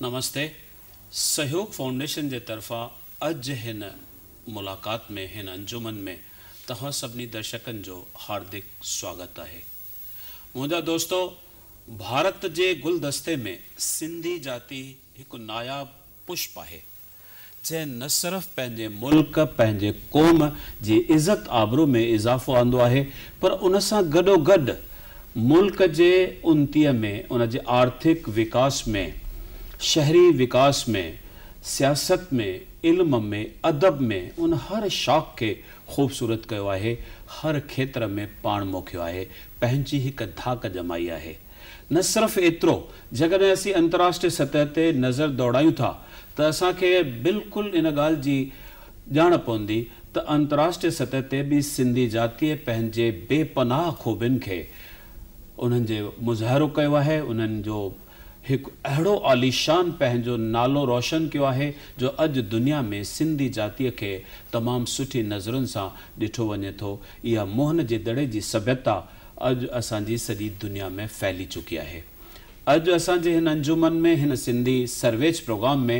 نمستي سهيوگ foundation جي طرفان اڄ هن ملاقات ۾ هن انجمن ۾ توهان سڀني درشڪن جو هاردڪ سواگت آهي. منهنجا دوستو ڀارت جي گلدستي ۾ سنڌي جاتي هڪ ناياب پشپ آهي جنهن نه صرف پنهنجي ملڪ پنهنجي قوم جي عزت آبرو ۾ اضافو آندو آهي پر ان سان گڏوگڏ ملڪ جي انتيء ۾ ان جي آرٿڪ وڪاس ۾ شهري وڪاس ۾ سياست ۾ علم ۾ ادب ۾ ان هر شاخ کي خوبصورت ڪيو آهي هر کيتر ۾ پاڻ موکيو آهي پنهنجي هڪ ڌاڪ ڄمائي آهي. نه صرف ايترو جيڪڏهن اسين انتراشٽري سطح تي نظر دوڙايون ٿا ته اسان کي بلڪل ان ڳالهه جي ڄاڻ پوندي ته انتراشٽري سطح تي به سنڌي جاتيء پنهنجي بي پناهه خوبين کي انهن جي مظاهرو ڪيو آهي انهن جو هڪ اهڙو عاليشان پنهنجو نالو روشن ڪيو آهي جو اڄ دنيا ۾ سنڌي جاتيء کي تمام سٺي نظرن سان ڏٺو وڃي ٿو اها موهن جي دڙي جي سڀيتا اڄ اسان جي سڄي دنيا ۾ ڦهلي چڪي آهي. اڄ اسان جي هن انجمن ۾ هن سنڌي سرويچ پروگرام ۾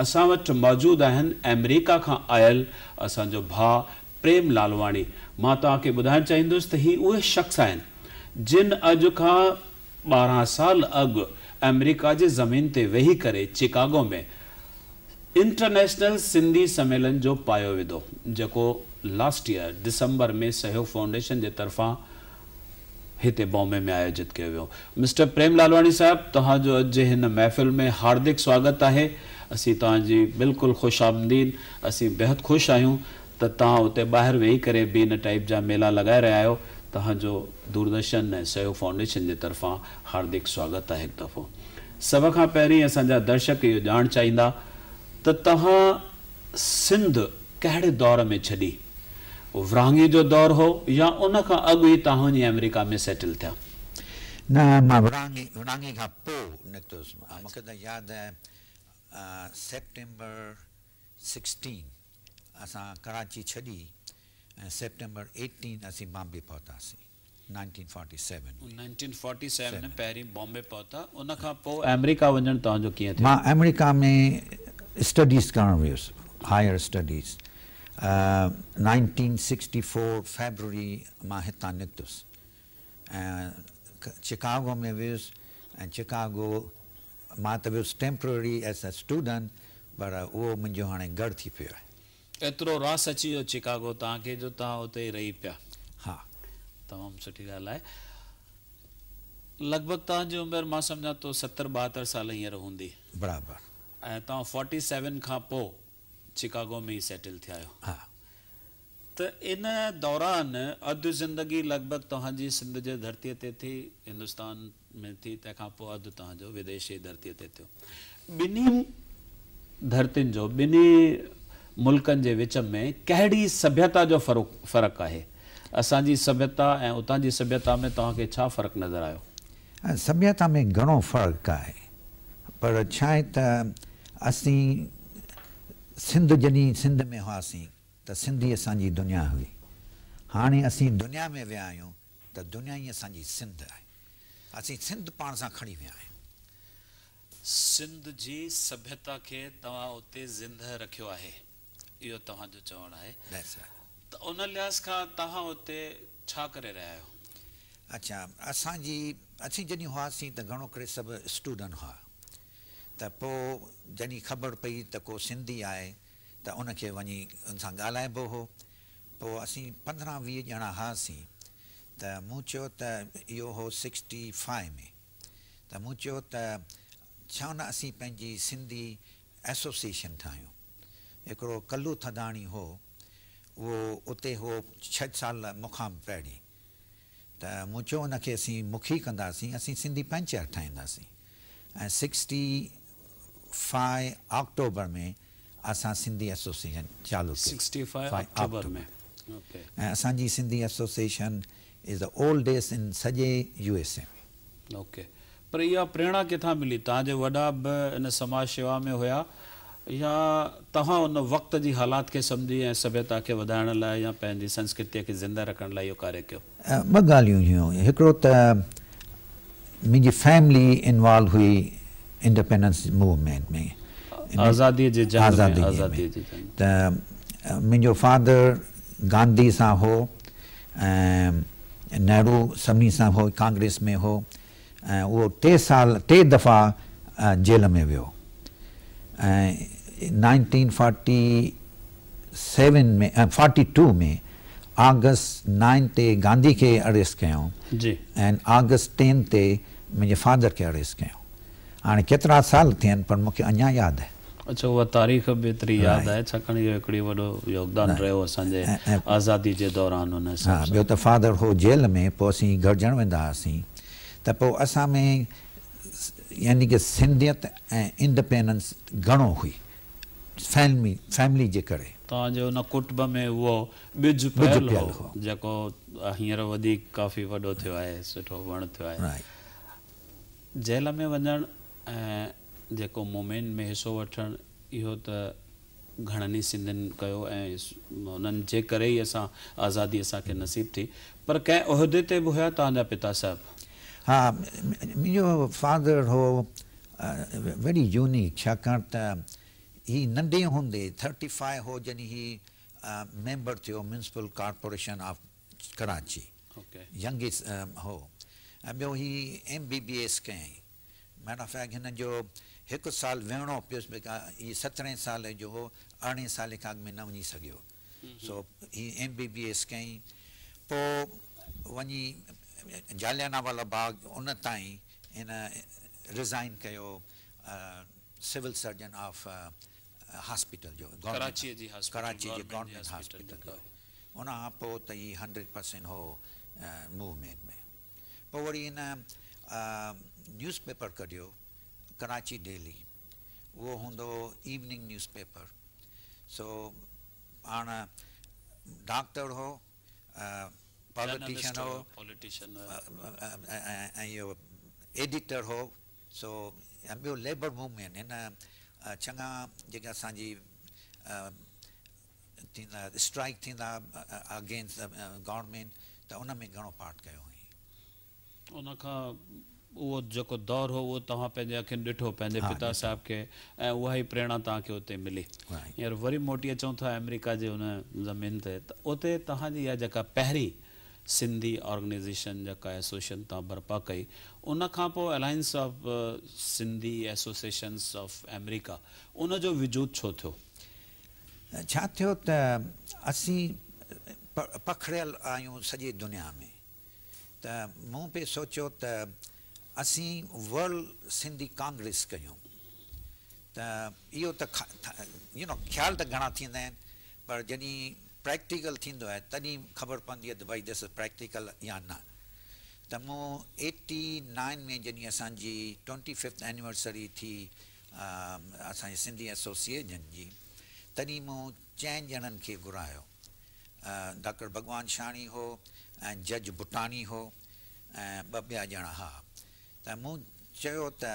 اسان وٽ موجود آهن آمريڪا کان آيل اسان جو ڀاء پريم لالواڻي. مان توهان کي ٻڌائڻ چاهيندس ته هي اهي شخص آهن جن اڄ کان 12 سال اڳ آمريڪا جي زمين تي ويهي ڪري چڪاگو ۾ انٽرنيشنل سنڌي سميلن جو پايو وڌو جيڪو لاسٽ ييئر ڊسمبر ۾ سهيوگ فائونڊيشن جي طرفان هتي بامبي ۾ آيوجت ڪيو ويو. مسٽر پريم لالواڻي صاحب توهان جو اڄ جي هن محفل ۾ هاردڪ سواگت آهي. اسين توهان جي بلڪل خوش آمديد اسين بيحد خوش آهيون ته توهان اتي ٻاهر ويهي ڪري به ان ٽائيپ جا ميلا لڳائي رهيا آهيو. توهان جو دوردرشن ۽ سهيوگ فائونڊيشن جي طرفان هاردڪ سواگت آهي هڪ دفعو. سڀ کان پهرين اسان جا درشڪ اهو ڄاڻڻ چاهيندا ته توهان سنڌ ڪهڙي دور ۾ ڇڏي؟ ورهاڱي جو دور هو يا ان کان اڳ ئي توهان وڃي آمريڪا ۾ سيٽل ٿيا؟ نه مان ورهاڱي ورهاڱي کان پوء نڪتس. مون کي ته ياد آهي سيپٽمبر سڪسٽين اسان ڪراچي ڇڏي ۽ سيپٽمبر ايٽين اسين بامبي پهتاسين nineteen forty seven ۾. Nineteen forty seven ۾ پهرين بامبي پهتا ان کان پوء آمريڪا وڃڻ توهان جو ڪيئن ٿيو؟ مان آمريڪا ۾ اسٽڊيز ڪرڻ ويس higher studies nineteen sixty four February مان هتان نڪتس ۽ چڪاگو ۾ ويس ۽ چڪاگو مان ته ويس ٽيمپرري ايز اي اسٽوڊنٽ پر اهو منهنجو هاڻي گهر ٿي پيو آهي. ايترو راس اچي ويو چڪاگو توهان کي جو توهان اتي ئي رهي پيا. ها. تمام سٺي ڳالهه آهي. لڳ ڀڳ توهان جي عمر مان سمجهان ٿو ستر ٻاهتر سال هينئر هوندي. برابر. ۽ توهان فورٽي سيون کان پوء چڪاگو ۾ ئي سيٽل ٿيا آهيو. ها. ته ان دوران اڌ زندگي لڳ ڀڳ توهان جي سنڌ جي ڌرتيء تي ٿي، هندستان ۾ ٿي، تنهن کان پوء اڌ توهان جو وديش جي ڌرتيء تي ٿيو. ٻنهي ڌرتين جو، ٻنهي ملڪن جي وچ ۾ ڪهڙي سڀيتا جو فرق آهي؟ اسان جي سڀيتا ۽ اتان جي سڀيتا ۾ توهان کي ڇا فرق نظر آيو؟ سڀيتا ۾ گهڻو فرق آهي، پر ڇا آهي ته اسين سنڌ جڏهن سنڌ ۾ هئاسين ته سنڌ ئي اسان جي دنيا هئي. هاڻي اسين دنيا ۾ ويا آهيون ته دنيا ئي اسان جي سنڌ آهي. اسين سنڌ پاڻ سان کڻي ويا آهيون. سنڌ جي سڀيتا کي توهان اتي زندهه رکيو آهي، اهو توهان جو چوڻ آهي. That's right. ته ان لحاظ کان توهان اتي ڇا ڪري رهيا آهيو؟ اڇا، اسان جي، اسين جڏهن هئاسين ته گهڻو ڪري سڀ اسٽوڊنٽ هئا ته پوء جڏهن خبر پئي ته ڪو سنڌي آهي ته ان کي وڃي ان سان ڳالهائبو هو. پوء اسين پندرهن ويهه ڄڻا هئاسين ته مون چيو ته اهو هو سڪسٽي فائيو ۾ ته مون چيو ته ڇا نه اسين پنهنجي سنڌي ايسوسيئيشن ٺاهيون. هڪڙو ڪلو ٿڌاڻي هو اهو اتي هو ڇهه سال مون کان به پهرين ته مون چيو ان کي اسين مکي ڪنداسين اسين سنڌي پنچائت ٺاهينداسين ۽ سڪسٽي فائيو آڪٽوبر ۾ اسان سنڌي ايسوسيئيشن چالو ڪئي. Sixty five October ۾ okay. ۽ اسان جي Sindhi association is the oldest in سڄي يو ايس اي ۾. اوڪي پر اها پريرڻا ڪٿان ملي؟ توهان جي وڏا به ان سماج شيوا ۾ هيا يا توهان ان وقت جي حالات کي سمجهي ۽ سڀيتا کي وڌائڻ لاء يا پنهنجي سنسڪرتيء کي زنده رکڻ لاء اهو ڪاريه ڪيو؟ ٻه ڳالهيون هيون هڪڙو ته منهنجي فيملي انوالو هئي انڊيپينڊنس موومينٽ ۾. آزاديء جي جنگ ۾، آزاديء جي جنگ. ته منهنجو فادر گانڌي سان هو ۽ نهرو سڀني سان هو، ڪانگريس ۾ هو ۽ اهو ٽي سال ٽي دفعا جيل ۾ ويو ۽ nineteen forty seven ۾ 42 ۾ August 9 تي گانڌي کي اريسٽ ڪيائون ۽ آگسٽ 10 تي منهنجي فادر کي اريسٽ ڪيائون. هاڻي ڪيترا سال ٿيا آهن پر مون کي اڃا ياد آهي. اڇا اها تاريخ به ايتري ياد آهي ڇاڪاڻ اهو هڪڙي وڏو يوگدان رهيو اسان جي آزادي جي دوران ان حساب سان. ها ٻيو ته فادر هو جيل ۾ پوء اسين گڏجڻ ويندا هئاسين ته پوء اسان ۾ يعني ڪه سنڌيت ۽ انڊپينڊنس گهڻو هئي فيملي فيملي جي ڪري. توهان جي ان ڪٽنب ۾ اهو ٻج پيل هو جيڪو هينئر وڌي ڪافي وڏو ٿيو آهي سٺو وڻ ٿيو آهي. جيل ۾ وڃڻ ۽ جيڪو موومينٽ ۾ حصو وٺڻ اهو ته گهڻن ئي سنڌين ڪيو ۽ انهن جي ڪري ئي اسان آزادي اسان کي نصيب ٿي پر ڪنهن عهدي تي به هيا توهان جا پتا صاحب؟ ها منهنجو فادر هو ويري يونيڪ ڇاڪاڻ ته هي ننڍي هوندي ٿرٽي فائيو هو جڏهن هي ميمبر ٿيو municipal corporation of Karachi youngest هو ۽ ٻيو هي ايم بي بي ايس ڪيائين. ميٽر آف فيڪٽ هن جو هڪ سال ويهڻو پيس because هي سترهين سال جو هو ارڙهين سال کان اڳ ۾ نه وڃي سگهيو سو هي ايم بي بي ايس ڪيائين پوء وڃي جاليانا والا باغ ان تائين هن ريزائن ڪيو سول سرجن آف هاسپيٽل جو ڪراچيء جي ڪراچيء جي گورنمينٽ هاسپيٽل جو ان کان پوء ته هي هنڊريڊ پرسينٽ هو موومينٽ ۾. پوء وري هن نيوز پيپر ڪڍيو ڪراچي ڊيلي اهو هوندو هو ايوننگ نيوز پيپر سو پاڻ ڊاڪٽر هو پاليٽيشن هو ۽ اهو ايڊيٽر هو سو ۽ ٻيو ليبر موومينٽ هن چڱا جيڪي اسان جي ٿيندا اسٽرائيڪ ٿيندا اگينسٽ گورنمينٽ ته ان ۾ گهڻو پارٽ ڪيو هئائين. ان کان اهو جيڪو دور هو اهو توهان پنهنجي اکين ڏٺو پنهنجي پتا صاحب کي ۽ اها ئي پريرڻا توهان کي اتي ملي. هينئر وري موٽي اچون ٿا آمريڪا جي ان زمين تي ته اتي توهان جي اها جيڪا پهرين سنڌي آرگنائيزيشن جيڪا ايسوسيئيشن توهان برپا ڪئي ان کان پوء alliance of Sindhi associations of America ان جو وجود ڇو ٿيو؟ ڇا ٿيو ته اسين پکڙيل آهيون سڄي دنيا ۾ ته مون پئي سوچيو ته اسين ورلڊ سنڌي ڪانگريس ڪيون ته اهو ته يو نو خيال ته گهڻا ٿيندا آهن پر جڏهن پريڪٽيڪل ٿيندو آهي تڏهن خبر پوندي آهي ته ڀائي this is practical يا نه ته مون ايٽي نائن ۾ جڏهن اسان جي ٽوئنٽي ففٿ اينيورسري ٿي اسان جي سنڌي ايسوسيئيشن جي تڏهن مون چئن ڄڻن کي گهرايو. ڊاڪٽر ڀڳوان شاڻي هو ۽ جج بٽاڻي هو ۽ ٻه ٻيا ڄڻا ها ته مون چيو ته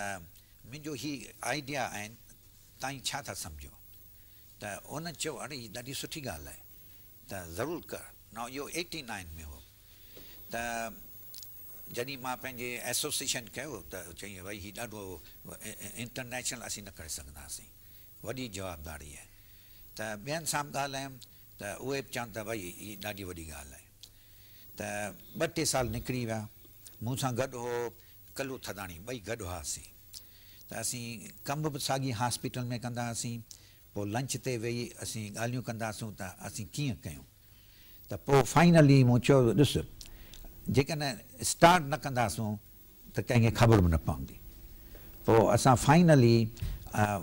منهنجو هي آئيڊيا آهن تائين ڇا ٿا سمجهو ته ان چيو اڙي هي ڏاڍي سٺي ڳالهه آهي ته ضرور ڪر. نو اهو ايٽي نائن ۾ هو ته جڏهن مان پنهنجي ايسوسيئيشن ڪيو ته چيائين ڀائي هي ڏاڍو انٽرنيشنل اسين نه ڪري سگهنداسين وڏي جوابداري آهي ته ٻين سان به ڳالهايم ته اهي به چون ته ڀائي هي ڏاڍي وڏي ڳالهه آهي ته ٻه ٽي سال نڪري ويا مون سان گڏ هو ڪلو ٿڌاڻي ٻئي گڏ هئاسين ته اسين ڪم به ساڳي هاسپيٽل ۾ ڪندا هئاسين پوء لنچ تي ويهي اسين ڳالهيون ڪندا هئاسون ته اسين ڪيئن ڪيون ته پوء فائنلي مون چيو ڏس جيڪڏهن اسٽارٽ نه ڪنداسون ته ڪنهن کي خبر به نه پوندي. پوء اسان فائنلي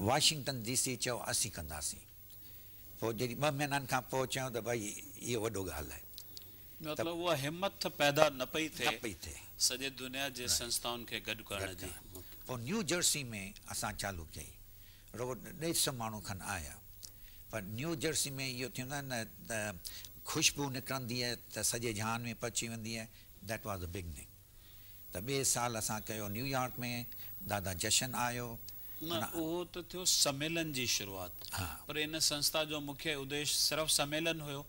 واشنگٽن ڊي سي چيو اسين ڪنداسين. پوء جڏهن ٻه مهينن کان پوء چيو ته ڀائي اهو وڏو ڳالهه آهي. مطلب اها همٿ پيدا نه پئي ٿئي سڄي دنيا جي سنسٿائن کي گڏ ڪرڻ جي. پوء نيو جرسي ۾ اسان چالو ڪئي. رڳو ڏيڍ سئو ماڻهو کن آيا پر نيو جرسي ۾ اهو ٿيندو آهي نه ته خوشبو نڪرندي آهي ته سڄي جهان ۾ پهچي ويندي آهي that was the beginning ته ٻئي سال اسان ڪيو نيو يارڪ ۾ دادا جشن آيو. نه اهو ته ٿيو سميلن جي شروعات پر ان سنسٿا جو مکيه اديش صرف سميلن هيو؟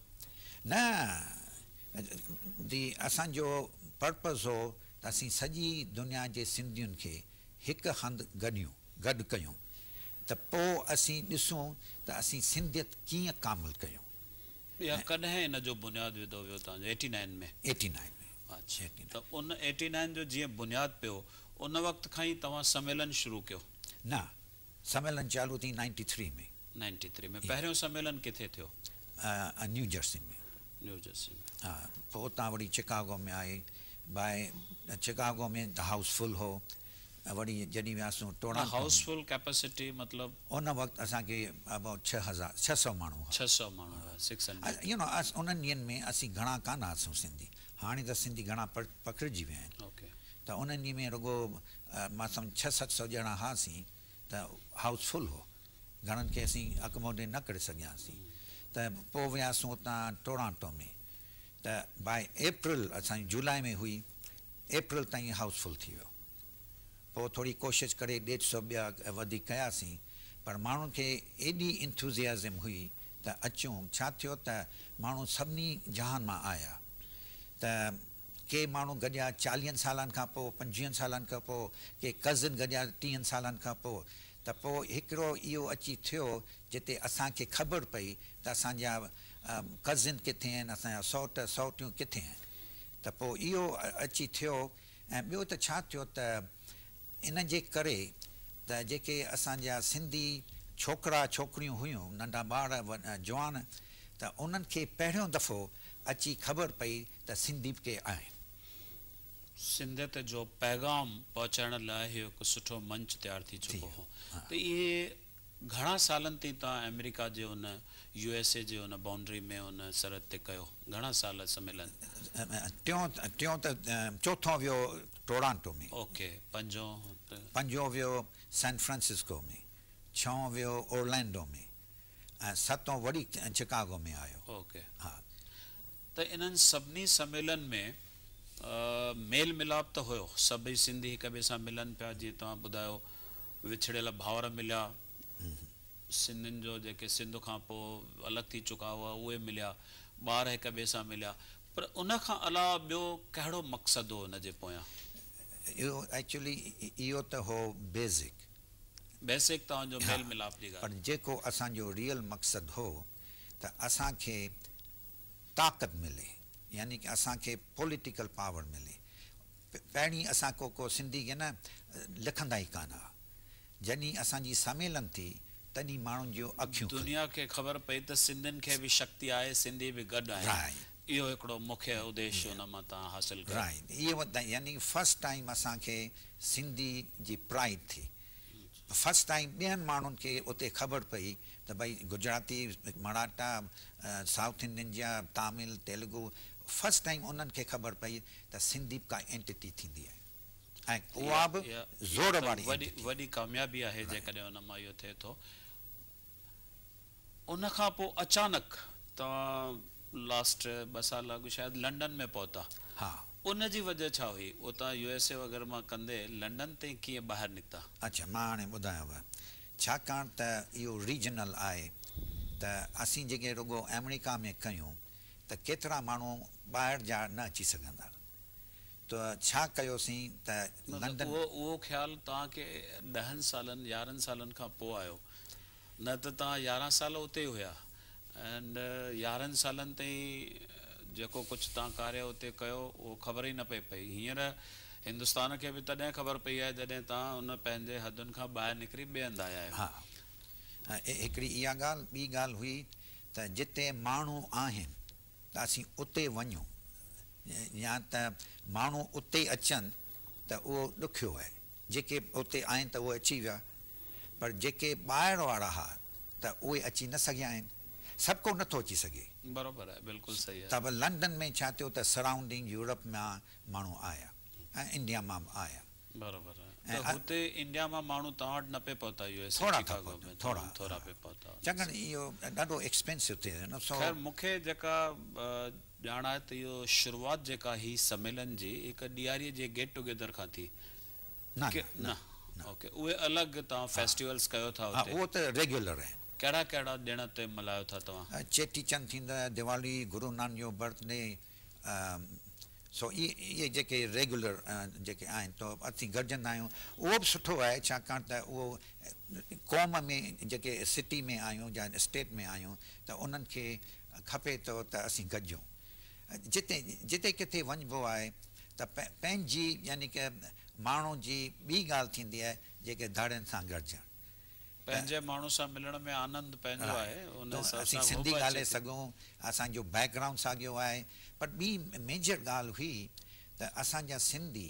نه the اسان جو پرپز هو ته اسين سڄي دنيا جي سنڌين کي هڪ هنڌ گڏيون. گڏ ڪيون ته پوء اسين ڏسون ته اسين سنڌيت ڪيئن ڪامل ڪيون. يا ڪڏهن ان جو بنياد وڌو ويو توهان جو ايٽي نائن ۾؟ Eighty nine ۾. اڇا ته ان ايٽي نائن جو جيئن بنياد پيو ان وقت کان ئي توهان سميلن شروع ڪيو؟ نه، سميلن چالو ٿي نائنٽي ٿري ۾. نائنٽي ٿري ۾ پهريون سميلن ڪٿي ٿيو؟ New Jersey ۾. New Jersey ۾. ها، پوء اتان وري چڪاگو ۾ آئي. باء چڪاگو ۾ ته هائوس فل هو. وري جڏهن وياسون ٽورانٽو ۾. هائوس فل ڪيپسٽي مطلب؟ ان وقت اسان کي ابائوٽ 6000، 600 ماڻهو هئا. 600 ماڻهو هئا، سڪس هنڊريڊ. يو نو انهن ڏينهن ۾ اسين گهڻا ڪانه هئاسون سنڌي. هاڻي ته سنڌي گهڻا پکڙجي ويا آهن. ته انهن ڏينهن ۾ رڳو مان سمجهه ڇهه ست سؤ ڄڻا هئاسين ته هائوس فل هو. گهڻن کي اسين اڪموڊيٽ نه ڪري سگهياسين. ته پوء وياسون اتان ٽورانٽو ۾ ته باء اپريل اسان جي جولاء ۾ هئي، اپريل تائين هائوس فل ٿي ويو. پوء ٿوري ڪوشش ڪري ڏيڍ سؤ ٻيا وڌيڪ ڪياسين پر ماڻهن کي ايڏي انٿوزيازم هئي ته اچون. ڇا ٿيو ته ماڻهو سڀني جهان مان آيا ته ڪي ماڻهو گڏيا چاليهن سالن کان پوء، پنجويهن سالن کان پوء، ڪي ڪزن گڏيا ٽيهن سالن کان پوء ته پوء هڪڙو اهو اچي ٿيو جتي اسان کي خبر پئي ته اسان جا ڪزن ڪٿي آهن، اسان جا سئوٽ سئوٽيون ڪٿي آهن ته پوء اهو اچي ٿيو ۽ ٻيو ته ڇا ٿيو ته ان جي ڪري ته جيڪي اسان جا سنڌي ڇوڪرا ڇوڪريون هيون، ننڍا ٻار جوان ته انهن کي پهريون دفعو اچي خبر پئي ته سنڌي به ڪي آهن. سنڌيت جو پيغام پهچائڻ لاء هي هڪ سٺو منچ تيار ٿي چڪو هو ته اهي گهڻا سالن تائين توهان آمريڪا جي ان يو ايس اي جي ان بائونڊري ۾ ان سرحد تي ڪيو گهڻا سال سميلن؟ ٽيون ٽيون ته چوٿون ويو ٽورانٽو ۾. اوڪي پنجون ته. پنجون ويو سان فرانسسڪو ۾، ڇهون ويو اورلينڊو ۾ ۽ ستون وري چڪاگو ۾ آيو. اوڪي ها. ته انهن سڀني سميلن ۾ ميل ملاپ ته هيو، سڀئي سنڌي هڪ ٻئي سان ملن پيا جيئن توهان ٻڌايو وڇڙيل ڀائر مليا، سنڌين جو جيڪي سنڌ کان پوء الڳ ٿي چڪا هئا اهي مليا، ٻار هڪ ٻئي سان مليا پر ان کان علاوه ٻيو ڪهڙو مقصد هو ان جي پويان؟ اهو ايڪچولي اهو ته هو بيسڪ. بيسڪ توهان جو ميل ملاپ جي ڳالهه. پر جيڪو اسان جو ريئل مقصد هو ته اسان کي طاقت ملي يعني ڪه اسان کي پوليٽيڪل پاور ملي. پهرين اسان ڪو ڪو سنڌي کي نه لکندا ئي ڪانه ها. جڏهن اسان جي سميلن ٿي تڏهن ماڻهن جون اکيون کليون. دنيا کي خبر پئي ته سنڌين کي به شڪتي آهي، سنڌي به گڏ آهن. اهو هڪڙو مکيه اديش ان مان توهان حاصل ڪيو. رائيٽ اهو يعني فرسٽ ٽائيم اسان کي سنڌي جي پرائيڊ ٿي. فرسٽ ٽائيم ٻين ماڻهن کي اتي خبر پئي ته ڀئي گجراتي، مراٺا، سائوٿ انڊين جا، تامل، تيلگو فرسٽ ٽائيم انهن کي خبر پئي ته سنڌي به ڪا اينٽيٽي ٿيندي آهي ۽ اها به زور واري اينٽيٽي. وڏي ڪاميابي آهي جيڪڏهن ان مان اهو ٿئي ٿو. ان کان پوء اچانڪ توهان لاسٽ ٻه سال اڳ شايد لنڊن ۾ پهتا. ها. ان جي وجه ڇا هئي؟ اتان يو ايس اي وغيره مان ڪندي لنڊن تائين ڪيئن ٻاهر نڪتا؟ اڇا مان هاڻي ٻڌايانو. ڇاڪاڻ ته اهو ريجنل آهي ته اسين جيڪي رڳو آمريڪا ۾ ڪيون ته ڪيترا ماڻهو ٻاهر جا نه اچي سگهندا ته ڇا ڪيوسين ته لنڊن. اهو اهو خيال توهان کي ڏهن سالن يارهن سالن کان پوء آيو نه ته توهان يارهن سال اتي ئي هيا اينڊ يارهن سالن تائين جيڪو ڪجهه توهان ڪاريه اتي ڪيو اهو خبر ئي نه پئي پئي هينئر هندستان کي به تڏهن خبر پئي آهي جڏهن توهان ان پنهنجي حدن کان ٻاهر نڪري ٻئي هنڌ آيا آهيو. ها هڪڙي اها ڳالهه ٻي ڳالهه هئي ته جتي ماڻهو آهن ته اسين اتي وڃون يا ته ماڻهو اتي اچن ته اهو ڏکيو آهي. جيڪي اتي آهن ته اهي اچي ويا پر جيڪي ٻاهر وارا ها ته اهي اچي نه سگهيا آهن. سڀ ڪو نه ٿو اچي سگهي. برابر آهي بلڪل صحيح آهي. ته به لنڊن ۾ ڇا ٿيو ته سرائونڊنگ يورپ مان ماڻهو آيا ۽ انڊيا مان به آيا. برابر آهي ته هتي انڊيا مان ماڻهو توهان وٽ نه پئي پهتا يو ايس اي ٿورا ٿا چڪاگو پهتا ۾ ٿورا ٿورا ها پئي پهتا. ڇاڪاڻ اهو ڏاڍو ايڪسپينسو ٿي ويو نه سو. خير مون کي جيڪا ڄاڻ آهي ته اهو شروعات جيڪا هي سميلن جي هڪ ڏياريء جي گيٽ ٽوگيدر کان ٿي. نه نه نه نه. اوڪي اهي الڳ توهان فيسٽيولز ڪيو ٿا ها اتي. اهو ته ريگيولر آهن. ڪهڙا ڪهڙا ڏڻ اتي ملهايو ٿا توهان؟ چيٽي چنڊ ٿيندو آهي، ديوالي، گرو نانڪ جو برٿ ڊي، سو اهي جيڪي ريگيولر جيڪي آهن تو اسين گڏجندا آهيون اهو به سٺو آهي ڇاڪاڻ ته اهو قوم ۾ جيڪي سٽي ۾ آهيون يا اسٽيٽ ۾ آهيون ته انهن کي کپي ٿو ته اسين گڏجون جتي جتي ڪٿي وڃبو آهي ته پنهنجي يعني ڪه ماڻهو جي ٻي ڳالهه ٿيندي آهي جيڪي ڌارين سان گڏجڻ. پنهنجي ماڻهو سان ملڻ ۾ آنند پنهنجو آهي ان حساب اسين سان هو سنڌي به اچي ڳالهائي ٿي. سگهون اسان جو بيڪ گرائونڊ ساڳيو آهي پر ٻي ميجر ڳالهه هئي ته اسان جا سنڌي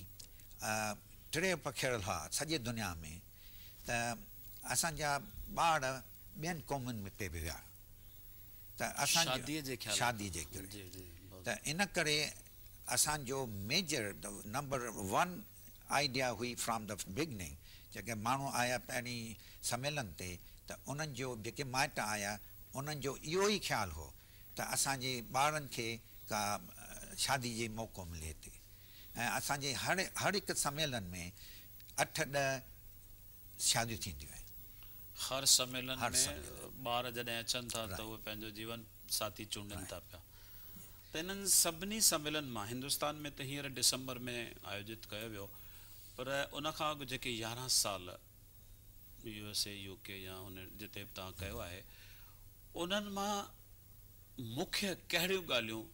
ٽڙيل پکڙيل هئا سڄي دنيا ۾ ته اسان جا ٻار ٻين قومن ۾ پئي ويا ته اسان شاديء جي خيال شادي جي ڪري جي جي ته ان ڪري اسان جو ميجر نمبر ون آئيڊيا هئي فرام the beginning جيڪي ماڻهو آيا پهرين سميلن تي ته انهن جو جيڪي مائٽ آيا انهن جو اهو ئي خيال هو ته اسان جي ٻارن کي ڪا شادي جي موقعو ملي هتي ۽ اسان جي هر هر هڪ سميلن ۾ اٺ ڏهه شاديون ٿينديون آهن. هر سميلن هر ۾ سميلن. ٻار جڏهن اچن ٿا ته رائٽ. اهي پنهنجو جيون ساٿي چونڊن ٿا پيا ته انهن سڀني سميلن مان هندستان ۾ ته هينئر ڊسمبر ۾ آيوجت ڪيو ويو پر ان کان اڳ جيڪي 11 سال يو ايس اي، يو ڪي يا ان جتي به توهان ڪيو آهي انهن مان مکيه ڪهڙيون ڳالهيون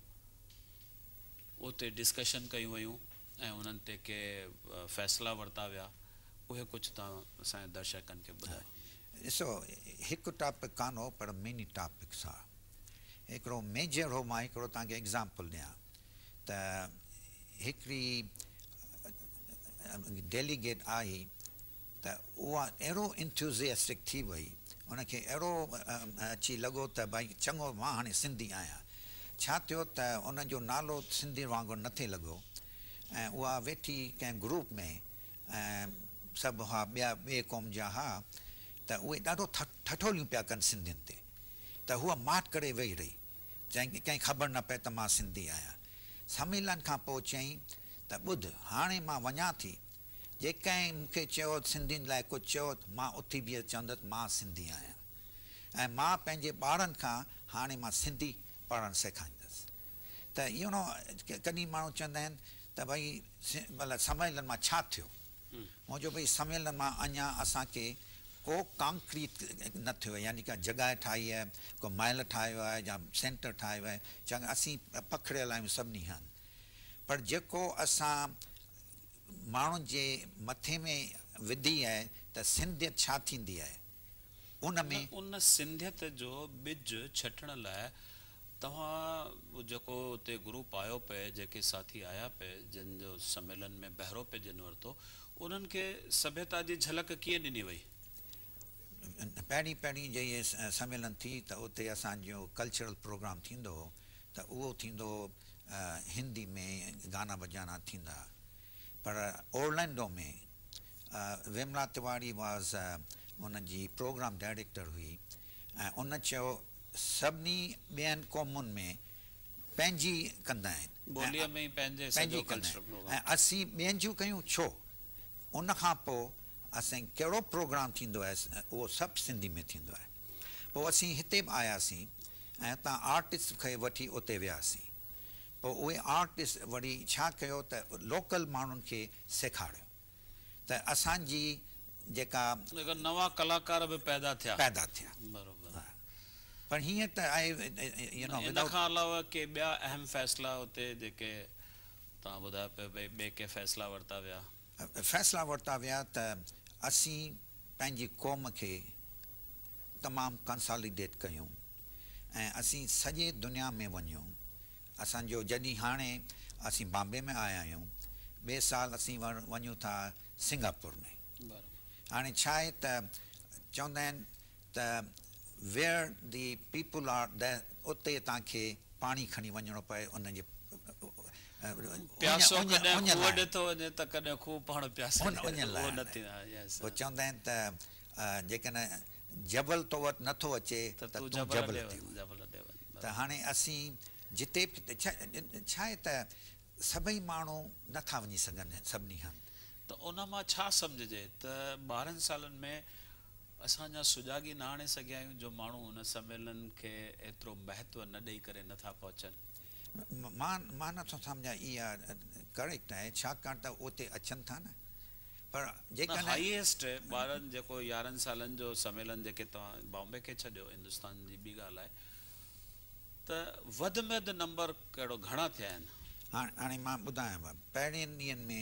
اتي ڊسڪشن ڪيون ويون ۽ انهن تي ڪي فيصلا ورتا ويا اهي ڪجهه توهان اسان جي درشڪن کي ٻڌايو. ڏسو هڪ ٽاپڪ ڪانه هو پر ميني ٽاپڪس ها. هڪڙو ميجر هو مان هڪڙو توهان کي ايگزامپل ڏيان ته هڪڙي ڊيليگيٽ آئي ته اها اهڙو انٿيوزيسٽڪ ٿي وئي ان کي اهڙو اچي لڳو ته ڀائي چڱو مان هاڻي سنڌي آهيان. ڇا ٿيو ته ان جو نالو سنڌي وانگر نه ٿي لڳو ۽ اها ويٺي ڪنهن گروپ ۾ ۽ سڀ هئا ٻيا ٻئي قوم جا ها ته اهي ڏاڍو ٺٺوليون پيا ڪن سنڌين تي ته هوء ماٺ ڪري ويهي رهي چيائين ڪنهن کي خبر نه پئي ته مان سنڌي آهيان. سميلن کان پوء چيائين ته ٻڌ هاڻي مان وڃان ٿي جي ڪنهن مون کي چيو سنڌين لاء ڪجهه چيو ته مان اٿي بيهي چوندس مان سنڌي آهيان ۽ مان پنهنجي ٻارن کان هاڻي مان سنڌي پڙهڻ سيکاريندس ته يو نو ڪڏهن ماڻهو چوندا آهن ته ڀئي مطلب سميلن مان ڇا ٿيو؟ مون چيو ڀئي سميلن مان اڃا اسان کي ڪو ڪانڪريٽ نه ٿيو آهي يعني ڪا جڳهه ٺاهي آهي ڪو محل ٺاهيو آهي يا سينٽر ٺاهيو آهي چڱا اسين پکڙيل آهيون سڀني هنڌ پر جيڪو اسان ماڻهن جي مٿي ۾ وڌي آهي ته سنڌيت ڇا ٿيندي آهي ان ۾. ان سنڌيت جو ٻج ڇٽڻ لاء توهان جيڪو اتي گروپ آيو پئي، جيڪي ساٿي آيا پئي، جن جو سميلن ۾ بهرو پئي جن ورتو، انهن کي سڀيتا جي جهلڪ ڪيئن ڏني وئي؟ پهرين پهرين جڏهن سميلن ٿي ته اتي اسان جو ڪلچرل پروگرام ٿيندو هو ته اهو ٿيندو هو هندي ۾ گانا بجانا ٿيندا ها پر اورلينڊو ۾ وملا تواري واز ان جي پروگرام ڊائريڪٽر هئي ۽ ان چيو سڀني ٻين قومن ۾ پنهنجي ڪندا آهن ٻوليء ۾ ئي پنهنجي پنهنجي سڄو ڪندا ڪلچرل آهن پروگرام. ۽ اسين ٻين جون ڪيون ڇو؟ ان کان پوء اسين ڪهڙو پروگرام ٿيندو آهي اهو سڀ سنڌي ۾ ٿيندو آهي. پوء اسين هتي به آياسين ۽ اتان آرٽسٽ کي وٺي اتي وياسين. پوء اهي آرٽسٽ وري ڇا ڪيو ته لوڪل ماڻهن کي سيکاريو ته اسان جي جيڪا. جيڪا نوان ڪلاڪار به پيدا ٿيا. پيدا ٿيا. بروبر. ها پر هيئن ته آهي يو نو ان ودائوٽ. کان علاوه ڪي ٻيا اهم فيصلا اتي جيڪي توهان ٻڌايو پيو ڀئي ٻئي ڪي فيصلا ورتا ويا. فيصلا ورتا ويا ته اسين پنهنجي قوم کي تمام ڪنساليڊيٽ ڪيون ۽ اسين سڄي دنيا ۾ وڃون. اسان جو جڏهن هاڻي اسين بامبي ۾ آيا آهيون ٻئي سال اسين وڃون ٿا سنگاپور ۾. هاڻي ڇا آهي ته چوندا آهن ته where the people are there اتي توهان کي پاڻي کڻي وڃڻو پئي ان جي پياسو ڪڏهن کوهه ڏي ٿو وڃي ته ڪڏهن کوهه پاڻ پياسي ڏي اڃ لاء اهو نه ٿيندو. پوء چوندا آهن ته جيڪڏهن جبل تو وٽ نه ٿو اچي ته ته تون تون جبل جبل ڏي تي وڃ وڃ. جبل ڏي وڃ ته هاڻي اسين جتي به ڇا آهي ته سڀئي ماڻهو نه ٿا وڃي سگهن سڀني هنڌ. ته ان مان ڇا سمجهجي ته 12 سالن ۾ اسان اڃا سجاڳي نه آڻي سگهيا آهيون جو ماڻهو ان سميلن کي ايترو مهتو نه ڏئي ڪري نه ٿا پهچن. مان مان نٿو سمجهان اها ڪريڪٽ آهي ڇاڪاڻ ته اتي اچن ٿا نه پر نه جيڪڏهن هائيسٽ ٻارن جيڪو 11 سالن جو سميلن جيڪي توهان بامبي کي ڇڏيو هندستان جي ٻي ڳالهه آهي ته وڌ ۾ وڌ نمبر ڪهڙو گهڻا ٿيا آهن؟ هاڻي هاڻي مان ٻڌايانو پهرين ڏينهن ۾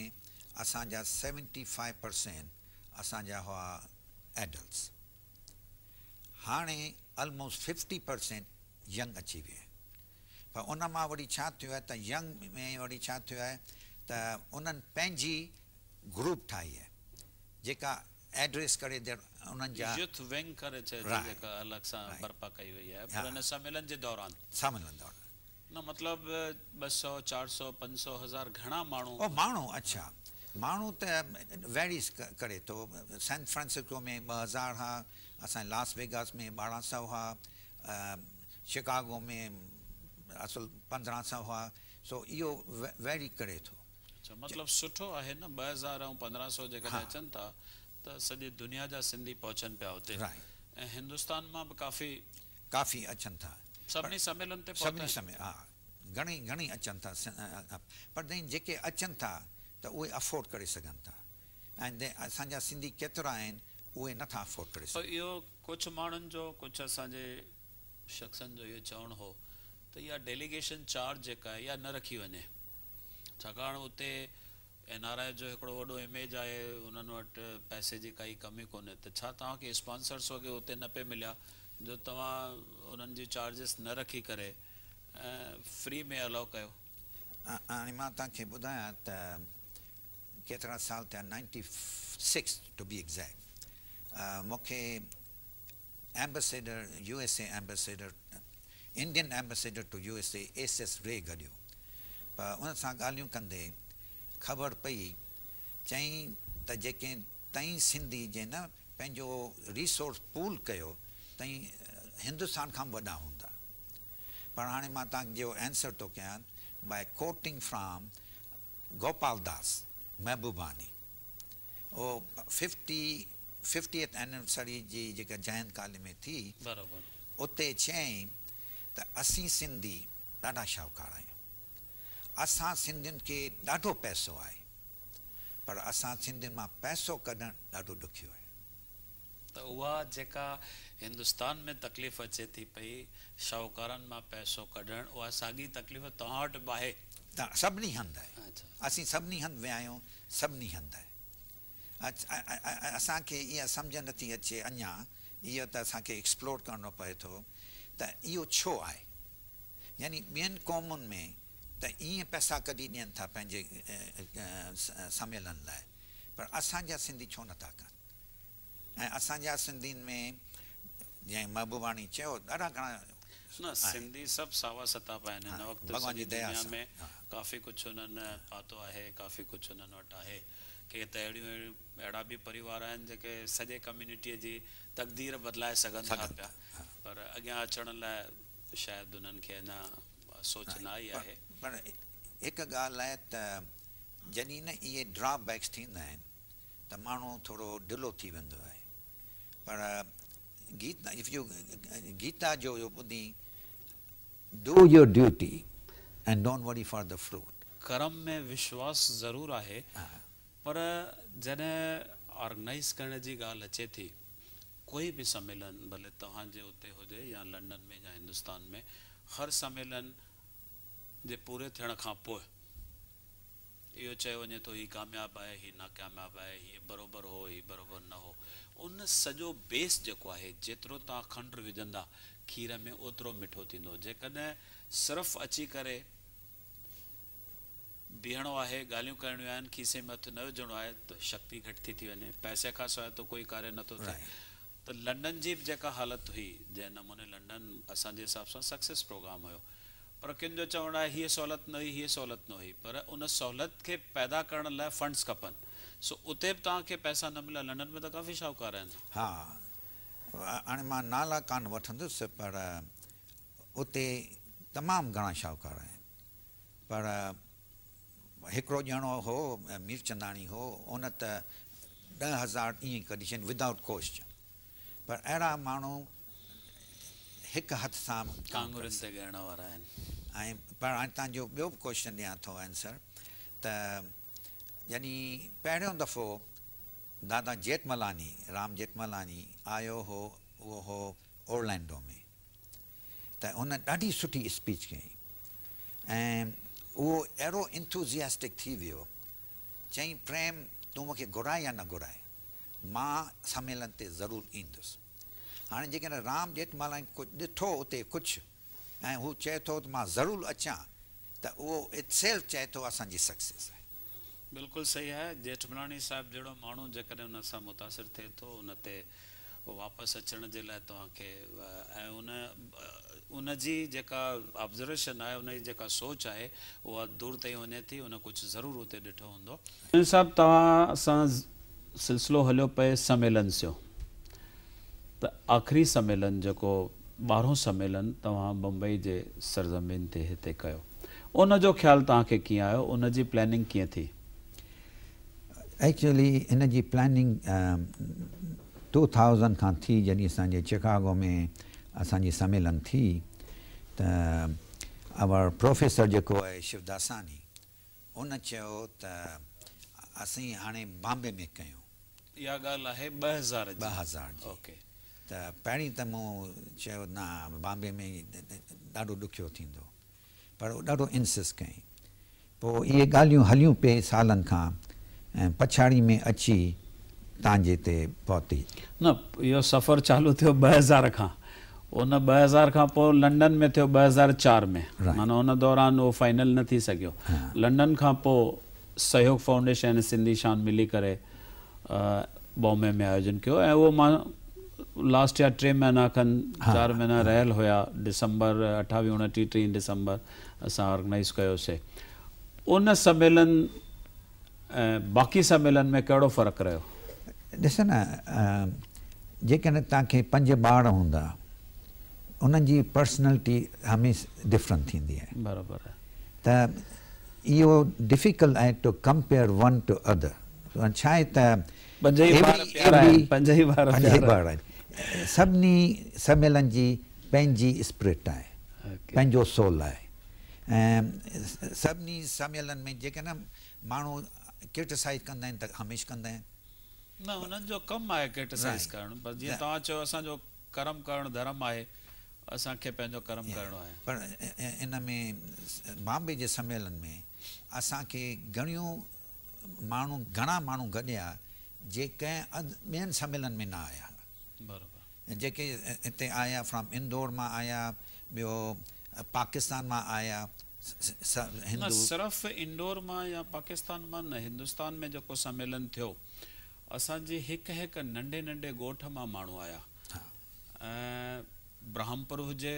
اسان جا 75% اسان جا هئا ايڊلٽس هاڻي الموسٽ 50% ينگ اچي ويا آهن پر ان مان وري ڇا ٿيو آهي ته ينگ ۾ وري ڇا ٿيو آهي ته انهن پنهنجي گروپ ٺاهي آهي جيڪا ايڊريس ڪري دير انهن جا يوٿ ونگ ڪري چئجي رائٽ جيڪا الڳ سان رائٽ برپا ڪئي وئي آهي پر ها ان سميلن جي دوران. سميلن دوران. نه مطلب 200 400 500 هزار گهڻا ماڻهو. او ماڻهو اڇا ماڻهو ته ويريز ڪري ٿو سان فرانسسڪو ۾ 2000 ها اسان لاس ويگاس ۾ 1200 ها شڪاگو ۾ اصل 1500 هئا سو اهو ويري ڪري ٿو. اڇا مطلب سٺو آهي نه 2000 ۽ 1500 جيڪڏهن اچن ٿا ته سڄي دنيا جا سنڌي پهچن پيا اتي ۽ هندستان مان به ڪافي. ڪافي اچن ٿا. سڀني سميلن تي پهتا سڀني آهن. سمي ها گهڻي گهڻي اچن ٿا پر جيڪي اچن ٿا ته اهي افورڊ ڪري سگهن ٿا ۽ اسان جا سنڌي ڪيترا آهن اهي نٿا افورڊ ڪري پر سگهن. اهو ڪجهه ماڻهن جو ڪجهه اسان جي شخصن جو اهو چوڻ هو ته اها ڊيليگيشن چارج جيڪا آهي اها نه رکي وڃي ڇاڪاڻ اتي اين آر I جو هڪڙو وڏو اميج آهي انهن وٽ پئسي جي ڪائي ڪمي ڪونهي ته ڇا توهان کي اسپانسرس وغيره اتي نه پئي مليا جو توهان انهن جي چارجز نه رکي ڪري فري ۾ الاء ڪيو. هاڻي مان توهان کي ٻڌايان ته ڪيترا سال ٿيا 96 ٽو بي ايگزيڪٽ مون کي ambassador U S A ambassador Indian ambassador to U S A S S ري گڏيو پر ان سان ڳالهيون ڪندي خبر پئي چئين ته جيڪي تئين سنڌي جي نه پنهنجو ريسورس پول ڪيو تئين هندستان کان به وڏا هوندا پر هاڻي مان توهان جو اينسر ٿو ڪيان by quoting from Gopal Das Mahbubani اهو ففٽي ففٽيٿ اينيورسري جي جيڪا جئه هند ڪاليج ۾ ٿي اتي چيائين ته اسين سنڌي ڏاڍا شاهوڪار آهيون اسان سنڌين کي ڏاڍو پئسو آهي پر اسان سنڌين مان پئسو ڪڍڻ ڏاڍو ڏکيو آهي. ته اها جيڪا هندستان ۾ تڪليف اچي ٿي پئي شاهوڪارن مان پئسو ڪڍڻ اها ساڳي تڪليف توهان وٽ به آهي. ته سڀني هنڌ آهي. اسين سڀني هنڌ ويا آهيون سڀني هنڌ آهي. اسان کي اها سمجهه نٿي اچي اڃا اهو ته اسان کي ايڪسپلور ڪرڻو پئي ٿو ته اهو ڇو آهي يعني ٻين قومن ۾ ته ائين پئسا ڪڍي ڏين ٿا پنهنجي سميلن لاء پر اسان جا سنڌي ڇو نٿا ڪن ۽ اسان جا سنڌين ۾ جئين محبوباڻي چيو ڏاڍا گهڻا نه سنڌي سڀ ساوا ستابا آهن هن وقت ڀڳوان سڄي جي ديا دنيا سان ۾ ڪافي ڪجهه انهن پاتو آهي ڪافي ڪجهه انهن وٽ آهي ڪي ته اهڙيون اهڙا به پريوار آهن جيڪي سڄي ڪميونٽيء جي تقدير بدلائي سگهن ٿا پيا پر اڳيان اچڻ لاء شايد انهن کي اڃا سوچ نه آئي آهي. پر هڪ ڳالهه آهي ته جڏهن نه اهي ڊرا بيڪس ٿيندا آهن ته ماڻهو ٿورو ڍلو ٿي ويندو آهي پر گيتا if you Gita جو اهو ٻڌي do your duty and don't worry for the fruit. ڪرم ۾ وشواس ضرور آهي پر جڏهن آرگنائيز ڪرڻ جي ڳالهه اچي ٿي ڪوئي به سميلن ڀلي توهان جي اتي هجي يا لنڊن ۾ يا هندستان ۾ هر سميلن جي پوري ٿيڻ کان پوء اهو چيو وڃي ٿو هي ڪامياب آهي هي ناڪامياب آهي هي بروبر هو هي بروبر نه هو ان سڄو بيس جيڪو آهي جيترو توهان کنڊ وجهندا کير ۾ اوترو مٺو ٿيندو جيڪڏهن صرف اچي ڪري بيهڻو آهي ڳالهيون ڪرڻيون آهن کيسي ۾ هٿ نه وجهڻو آهي ته شڪتي گهٽ ٿي ٿي وڃي پئسي کان سواء ته ڪوئي ڪاريه نٿو ٿئي ته لنڊن جي به جيڪا حالت هئي جنهن نموني لنڊن اسان جي حساب سان سڪسيس پروگرام هيو پر ڪن جو چوڻ آهي هيء سهولت نه هئي هيء سهولت نه هئي پر ان سهولت کي پيدا ڪرڻ لاء فنڊز کپن سو اتي به توهان کي پئسا نه مليا لنڊن ۾ ته ڪافي شاهوڪار آهن. ها هاڻي مان نالا ڪانه وٺندس پر اتي تمام گهڻا شاهوڪار آهن پر هڪڙو ڄڻو هو ميرچنداڻي هو ان ته 10,000 ائين ڪڍي ڇڏيائين ودائوٽ ڪوئسچن پر اهڙا ماڻهو هڪ هٿ سان ڪانه ڪري آڱرين تي ڳڻڻ وارا آهن. ۽ پر هاڻي توهان جو ٻيو به ڪوئسچن ڏيان ٿو آنسر ته يعني پهريون دفعو دادا جيٺملاني، رام جيٺملاني، آيو هو اهو هو اورلينڊو ۾ ته هن ڏاڍي سٺي اسپيچ ڪئي ۽ اهو اهڙو انٿوزياسٽڪ ٿي ويو، چيائين پريم تون مون کي گهرائي يا نه گهرائي مان سميلن تي ضرور ايندس. هاڻي جيڪڏهن رام ڄيٺملاڻي ڪجهه ڏٺو اتي ڪجهه ۽ هو چئي ٿو ته مان ضرور اچان ته اهو it self چئي ٿو اسان جي سڪسيس آهي. بلڪل صحيح آهي ڄيٺملاڻي صاحب جهڙو ماڻهو جيڪڏهن ان سان متاثر ٿئي ٿو ان تي واپس اچڻ جي لاء توهان کي ۽ ان ان جي جيڪا آبزرويشن آهي ان جي جيڪا سوچ آهي اها دور تائين وڃي ٿي ان ڪجهه ضرور اتي ڏٺو هوندو. چنيو صاحب توهان سان سلسلو هليو پئي سميلن سيو ته آخري سميلن جيڪو ٻارهون سميلن توهان بمبئي جي سرزمين تي هتي ڪيو ان جو خيال توهان کي ڪيئن آيو ان جي پلاننگ ڪيئن ٿي؟ ايڪچوئلي ان جي پلاننگ ٽو ٿائوزنڊ کان ٿي جڏهن اسان جي چڪاگو ۾ اسان جي سميلن ٿي ته اور پروفيسر جيڪو آهي شوداساني ان چيو ته اسين هاڻي بامبي ۾ ڪيون. اها ڳالهه آهي 2000 جي. 2000 جي. اوڪي. ته پهرين ته مون چيو نه بامبي ۾ ڏاڍو ڏکيو ٿيندو پر هو ڏاڍو انسسٽ ڪيائين. پوء اهي ڳالهيون هليون پئي سالن کان ۽ پڇاڙي ۾ اچي تان جي تي پهتي. نه اهو سفر چالو ٿيو 2000 کان ان 2000 کان پوء لنڊن ۾ ٿيو 2004 ۾ معنيٰ ان دوران اهو فائنل نه ٿي سگهيو. لنڊن کان پوء سهيوگ فائونڊيشن ۽ سنڌي شان ملي ڪري بامبي ۾ آيوجن ڪيو ۽ اهو مان لاسٽ يا ٽي مهينا کن چار مهينا رهيل هيا ڊسمبر اٺاويهه اڻٽيهه ٽيهه ڊسمبر اسان آرگنائيز ڪيوسي. ان سميلن ۽ باقي سميلن ۾ ڪهڙو فرق رهيو؟ ڏس نه جيڪڏهن توهان کي پنج ٻار هوندا انهن جي پرسنلٽي هميشه ڊفرنٽ ٿيندي آهي. برابر آهي. ته اهو ڊفيڪلٽ آهي ٽو ڪمپيئر ون ٽو ادر ڇا آهي ته پنج ئي ٻار پيارا آهن پنج ئي ٻار پيارا آهن. سڀني سميلن جي پنهنجي اسپرٽ آهي پنهنجو سول آهي ۽ سڀني سميلن ۾ جيڪڏهن ماڻهو ڪرٽيسائز ڪندا آهن ته هميشه ڪندا آهن. نه انهن جو ڪم آهي ڪرٽيسائز ڪرڻ پر جيئن توهان چيو اسان جو ڪرم ڪرڻ ڌرم آهي اسان کي پنهنجو ڪرم ڪرڻو آهي. پر ان ۾ بامبي جي سميلن ۾ اسان کي گهڻيون ماڻهو گهڻا ماڻهو گڏيا جي ڪنهن ٻين سميلن ۾ نه آيا. برابر. جيڪي هتي آيا فرام اندور مان آيا ٻيو پاڪستان مان آيا نه صرف انڊور مان يا پاڪستان مان نه هندستان ۾ جيڪو سميلن ٿيو اسان جي هڪ هڪ ننڍي ننڍي ڳوٺ مان ماڻهو آيا ۽ برهمپور هجي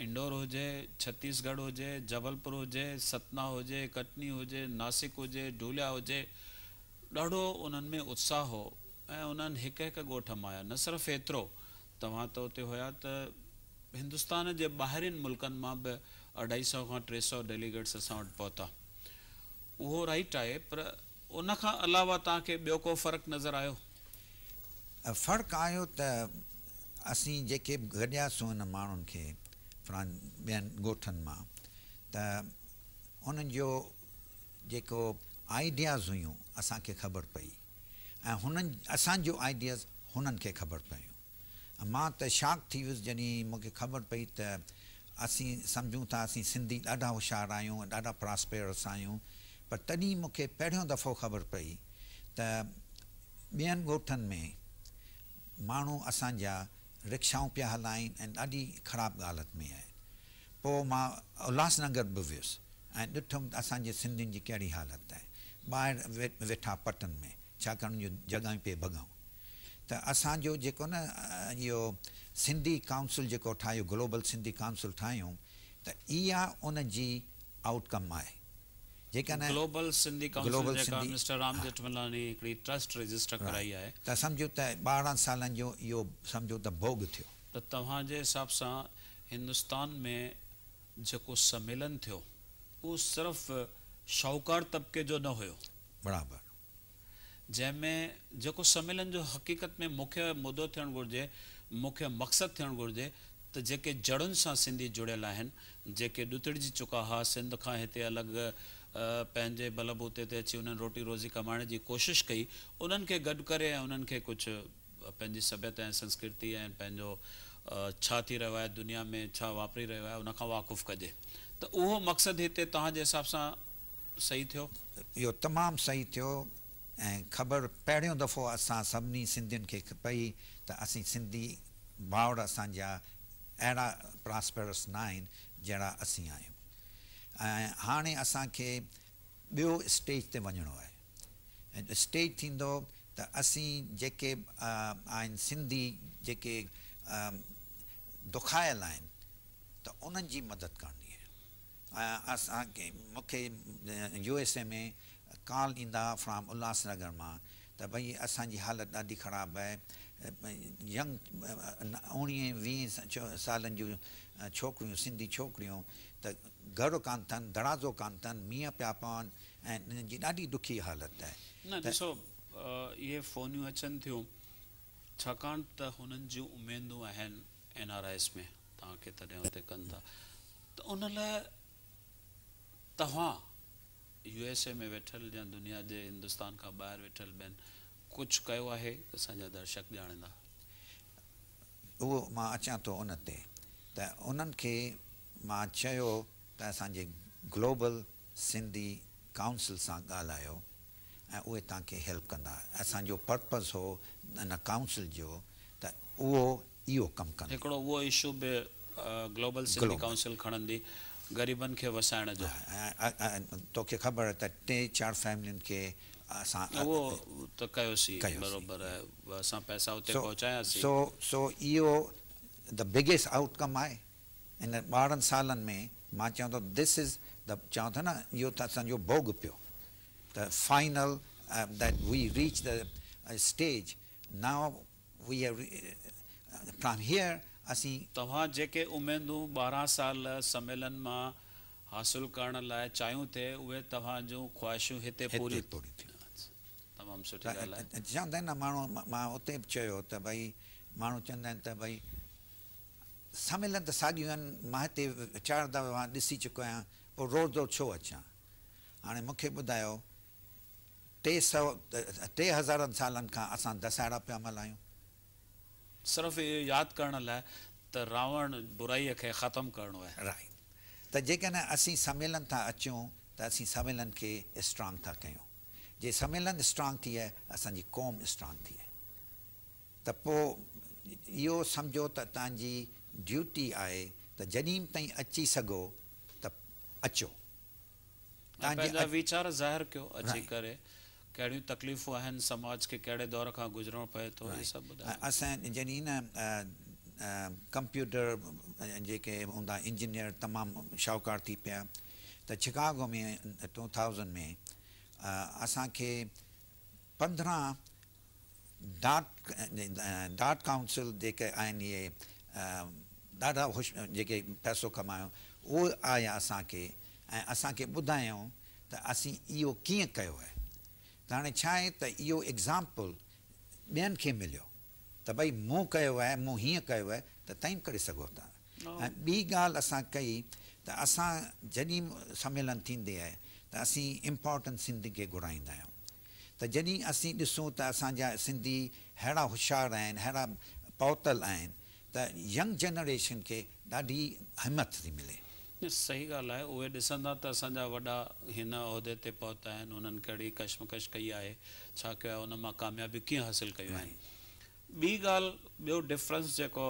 انڊور هجي ڇتيس ڳڙهه هجي جبلپور هجي ستنا هجي ڪٽني هجي ناسڪ هجي ڊوليا هجي ڏاڍو انهن ۾ اتساهه هو ۽ انهن هڪ هڪ ڳوٺ مان آيا نه صرف ايترو توهان ته اتي هيا ته هندستان جي ٻاهرين ملڪن مان به اڍائي سئو کان 300 ڊيليگيٽس اسان وٽ پهتا. اهو رائيٽ آهي پر ان کان علاوه توهان کي ٻيو ڪو فرق نظر آيو؟ فرق آيو ته اسين جيڪي به گڏياسون انهن ماڻهن کي فرام ٻين ڳوٺن مان ته انهن جو جيڪو آئيڊياز هيون اسان کي خبر پئي ۽ هنن اسان جو آئيڊياز هنن کي خبر پيون. مان ته شاڪ ٿي ويس جڏهن مون کي خبر پئي ته اسين سمجهون ٿا اسين سنڌي ڏاڍا هوشيار آهيون ۽ ڏاڍا پراسپيرس آهيون پر تڏهن مون کي پهريون دفعو خبر پئي ته ٻين ڳوٺن ۾ ماڻهو اسان جا رڪشائون پيا هلائين ۽ ڏاڍي خراب حالت ۾ آهن. پوء مان الهاس نگر به ويس ۽ ڏٺم ته اسان جي سنڌين جي ڪهڙي حالت آهي. ٻاهر ويٺا پٽن ۾ ڇاڪاڻ جو جڳهيون پئي ڀڳائون. ته اسان جو جيڪو نه اهو سنڌي ڪائونسل جيڪو ٺاهيو گلوبل سنڌي ڪائونسل ٺاهيون ته اها ان جي آئوٽ ڪم آهي جيڪڏهن گلوبل سنڌي ڪائونسل جيڪا مسٽر رام ڄيٺملاڻي هڪڙي ٽرسٽ رجسٽر ڪرائي آهي. ته سمجهو ته 12 سالن جو اهو سمجهو ته ڀوڳ ٿيو. ته توهان جي حساب سان هندستان ۾ جيڪو سميلن ٿيو اهو صرف شاهوڪار طبقي جو نه هيو. برابر. جنهن ۾ جيڪو سميلن جو حقيقت ۾ مکيه مدو ٿيڻ گهرجي، مکيه مقصد ٿيڻ گهرجي ته جيڪي جڙن سان سنڌي جڙيل آهن، جيڪي ڏتڙجي چڪا ها، سنڌ کان هتي الڳ پنهنجي بلبوتي تي اچي انهن روٽي روزي ڪمائڻ جي ڪوشش ڪئي، انهن کي گڏ ڪري ۽ انهن کي ڪجهه پنهنجي سڀيتا ۽ سنسڪرتي ۽ پنهنجو ڇا ٿي رهيو آهي دنيا ۾ ڇا واپري رهيو آهي ان کان واقف ڪجي ته اهو مقصد هتي توهان جي حساب سان صحيح ٿيو؟ اهو تمام صحيح ٿيو ۽ خبر پهريون دفعو اسان سڀني سنڌين کي پئي ته اسين سنڌي ڀائر اسان جا اهڙا پراسپرس نه آهن جهڙا اسين آهيون ۽ هاڻي اسان کي ٻيو اسٽيج تي وڃڻو آهي ۽ اسٽيج ٿيندو ته اسين جيڪي آهن سنڌي جيڪي دکايل آهن ته انهن جي مدد ڪرڻي آهي. اسان کي مون کي يو ايس اي ۾ ڪال ايندا ها فرام الهاس نگر مان ته ڀئي اسان جي حالت ڏاڍي خراب آهي ينگ اوڻيهين ويهين سالن جون ڇوڪريون سنڌي ڇوڪريون ته گهر ڪانه اٿن دروازو ڪانه اٿن مينهن پيا پون ۽ انهن جي ڏاڍي ڏکي حالت آهي. نه ڏسو اهي فونيون اچن ٿيون ڇاڪاڻ ته هنن جون اميدون آهن اين آر آئيز ۾ توهان کي تڏهن اتي ڪن ٿا ته ان لاء توهان يو ايس اي ۾ ويٺل يا دنيا جي هندستان کان ٻاهر ويٺل ٻين ڪجهه ڪيو آهي اسان جا درشڪ ڄاڻندا. اهو مان اچان ٿو ان تي ته انهن کي مان چيو ته اسان جي گلوبل سنڌي ڪائونسل سان ڳالهايو ۽ اهي توهان کي هيلپ ڪندا. اسان جو پرپز هو ان ڪائونسل جو ته اهو اهو ڪم ڪندي. هڪڙو اهو اشو به گلوبل سنڌي ڪائونسل کڻندي غريبن کي وسائڻ جو. توکي خبر آهي ته ٽي چار فيملين کي اسان. اهو ته ڪيوسين بروبر آهي اسان پئسا اتي پهچاياسين. سو سو اهو the biggest out ڪم آهي ان 12 سالن ۾ مان چوان ٿو this is the چوان ٿو نه اهو ته اسان جو ڀوڳ پيو ته final that we reach the stage now we have from here اسين. توهان جيڪي اميدون 12 سال سميلن مان حاصل ڪرڻ لاء چاهيون ٿي اهي توهان جون خواهشون هتي پوريون ٿيون. تمام سٺي ڳالهه آهي. چوندا آهن نه ماڻهو مان اتي به چيو ته ڀئي ماڻهو چوندا آهن ته ڀئي سميلن ته ساڳيون آهن مان هتي چار دفعا ڏسي چڪو آهيان پوء روز روز ڇو اچان هاڻي مون کي ٻڌايو 300 ٽي هزارن سالن کان اسان دسهڙا پيا ملهايون. صرف اهو ياد ڪرڻ لاء ته راوڻ برائيء کي ختم ڪرڻو آهي. رائيٽ ته جيڪڏهن اسين سميلن ٿا اچون ته اسين سميلن کي اسٽرانگ ٿا ڪيون. جي سميلن اسٽرانگ ٿئي اسان جي قوم اسٽرانگ ٿئي ته پوء اهو سمجهو ته توهان جي ڊيوٽي آهي ته جڏهن به تائين اچي سگهو ته اچو. ۽ پنهنجا ويچار ظاهر ڪيو اچي ڪري ڪهڙيون تڪليفون آهن سماج کي ڪهڙي دور کان گذرڻو پئي ٿو اهي سڀ ٻڌايو. اسان جڏهن نه ڪمپيوٽر جيڪي هوندا انجنيئر تمام شاهوڪار ٿي پيا ته شڪاگو ۾ 2000 ۾ اسان کي 15 ڊاٽ ڊاٽ ڪائونسل جيڪي آهن اهي ڏاڍا خوش جيڪي پئسو ڪمايو اهي آيا اسان کي ۽ اسان کي ٻڌايائون ته اسين اهو ڪيئن ڪيو آهي ته هاڻي ڇا آهي ته اهو ايگزامپل ٻين کي مليو ته ڀئي مون ڪيو آهي مون هيئن ڪيو آهي ته تئين به ڪري سگهو ٿا ۽ ٻي ڳالهه اسان ڪئي ته اسان جڏهن سميلن ٿيندي آهي ته اسين امپارٽنٽ سنڌين کي گهرائيندا آهيون ته جڏهن اسين ڏسون ته اسان جا سنڌي ههڙا هوشيار آهن ههڙا پهتل آهن ته ينگ جنريشن کي ڏاڍي همت ٿي ملي. صحيح ڳالهه آهي اهي ڏسندا ته اسان جا وڏا هن عهدي تي پهتا آهن انهن ڪهڙي ڪشمڪش ڪئي آهي ڇا ڪيو آهي ان مان ڪاميابيون ڪيئن حاصل ڪيون آهن. ٻي ڳالهه ٻيو ڊفرنس جيڪو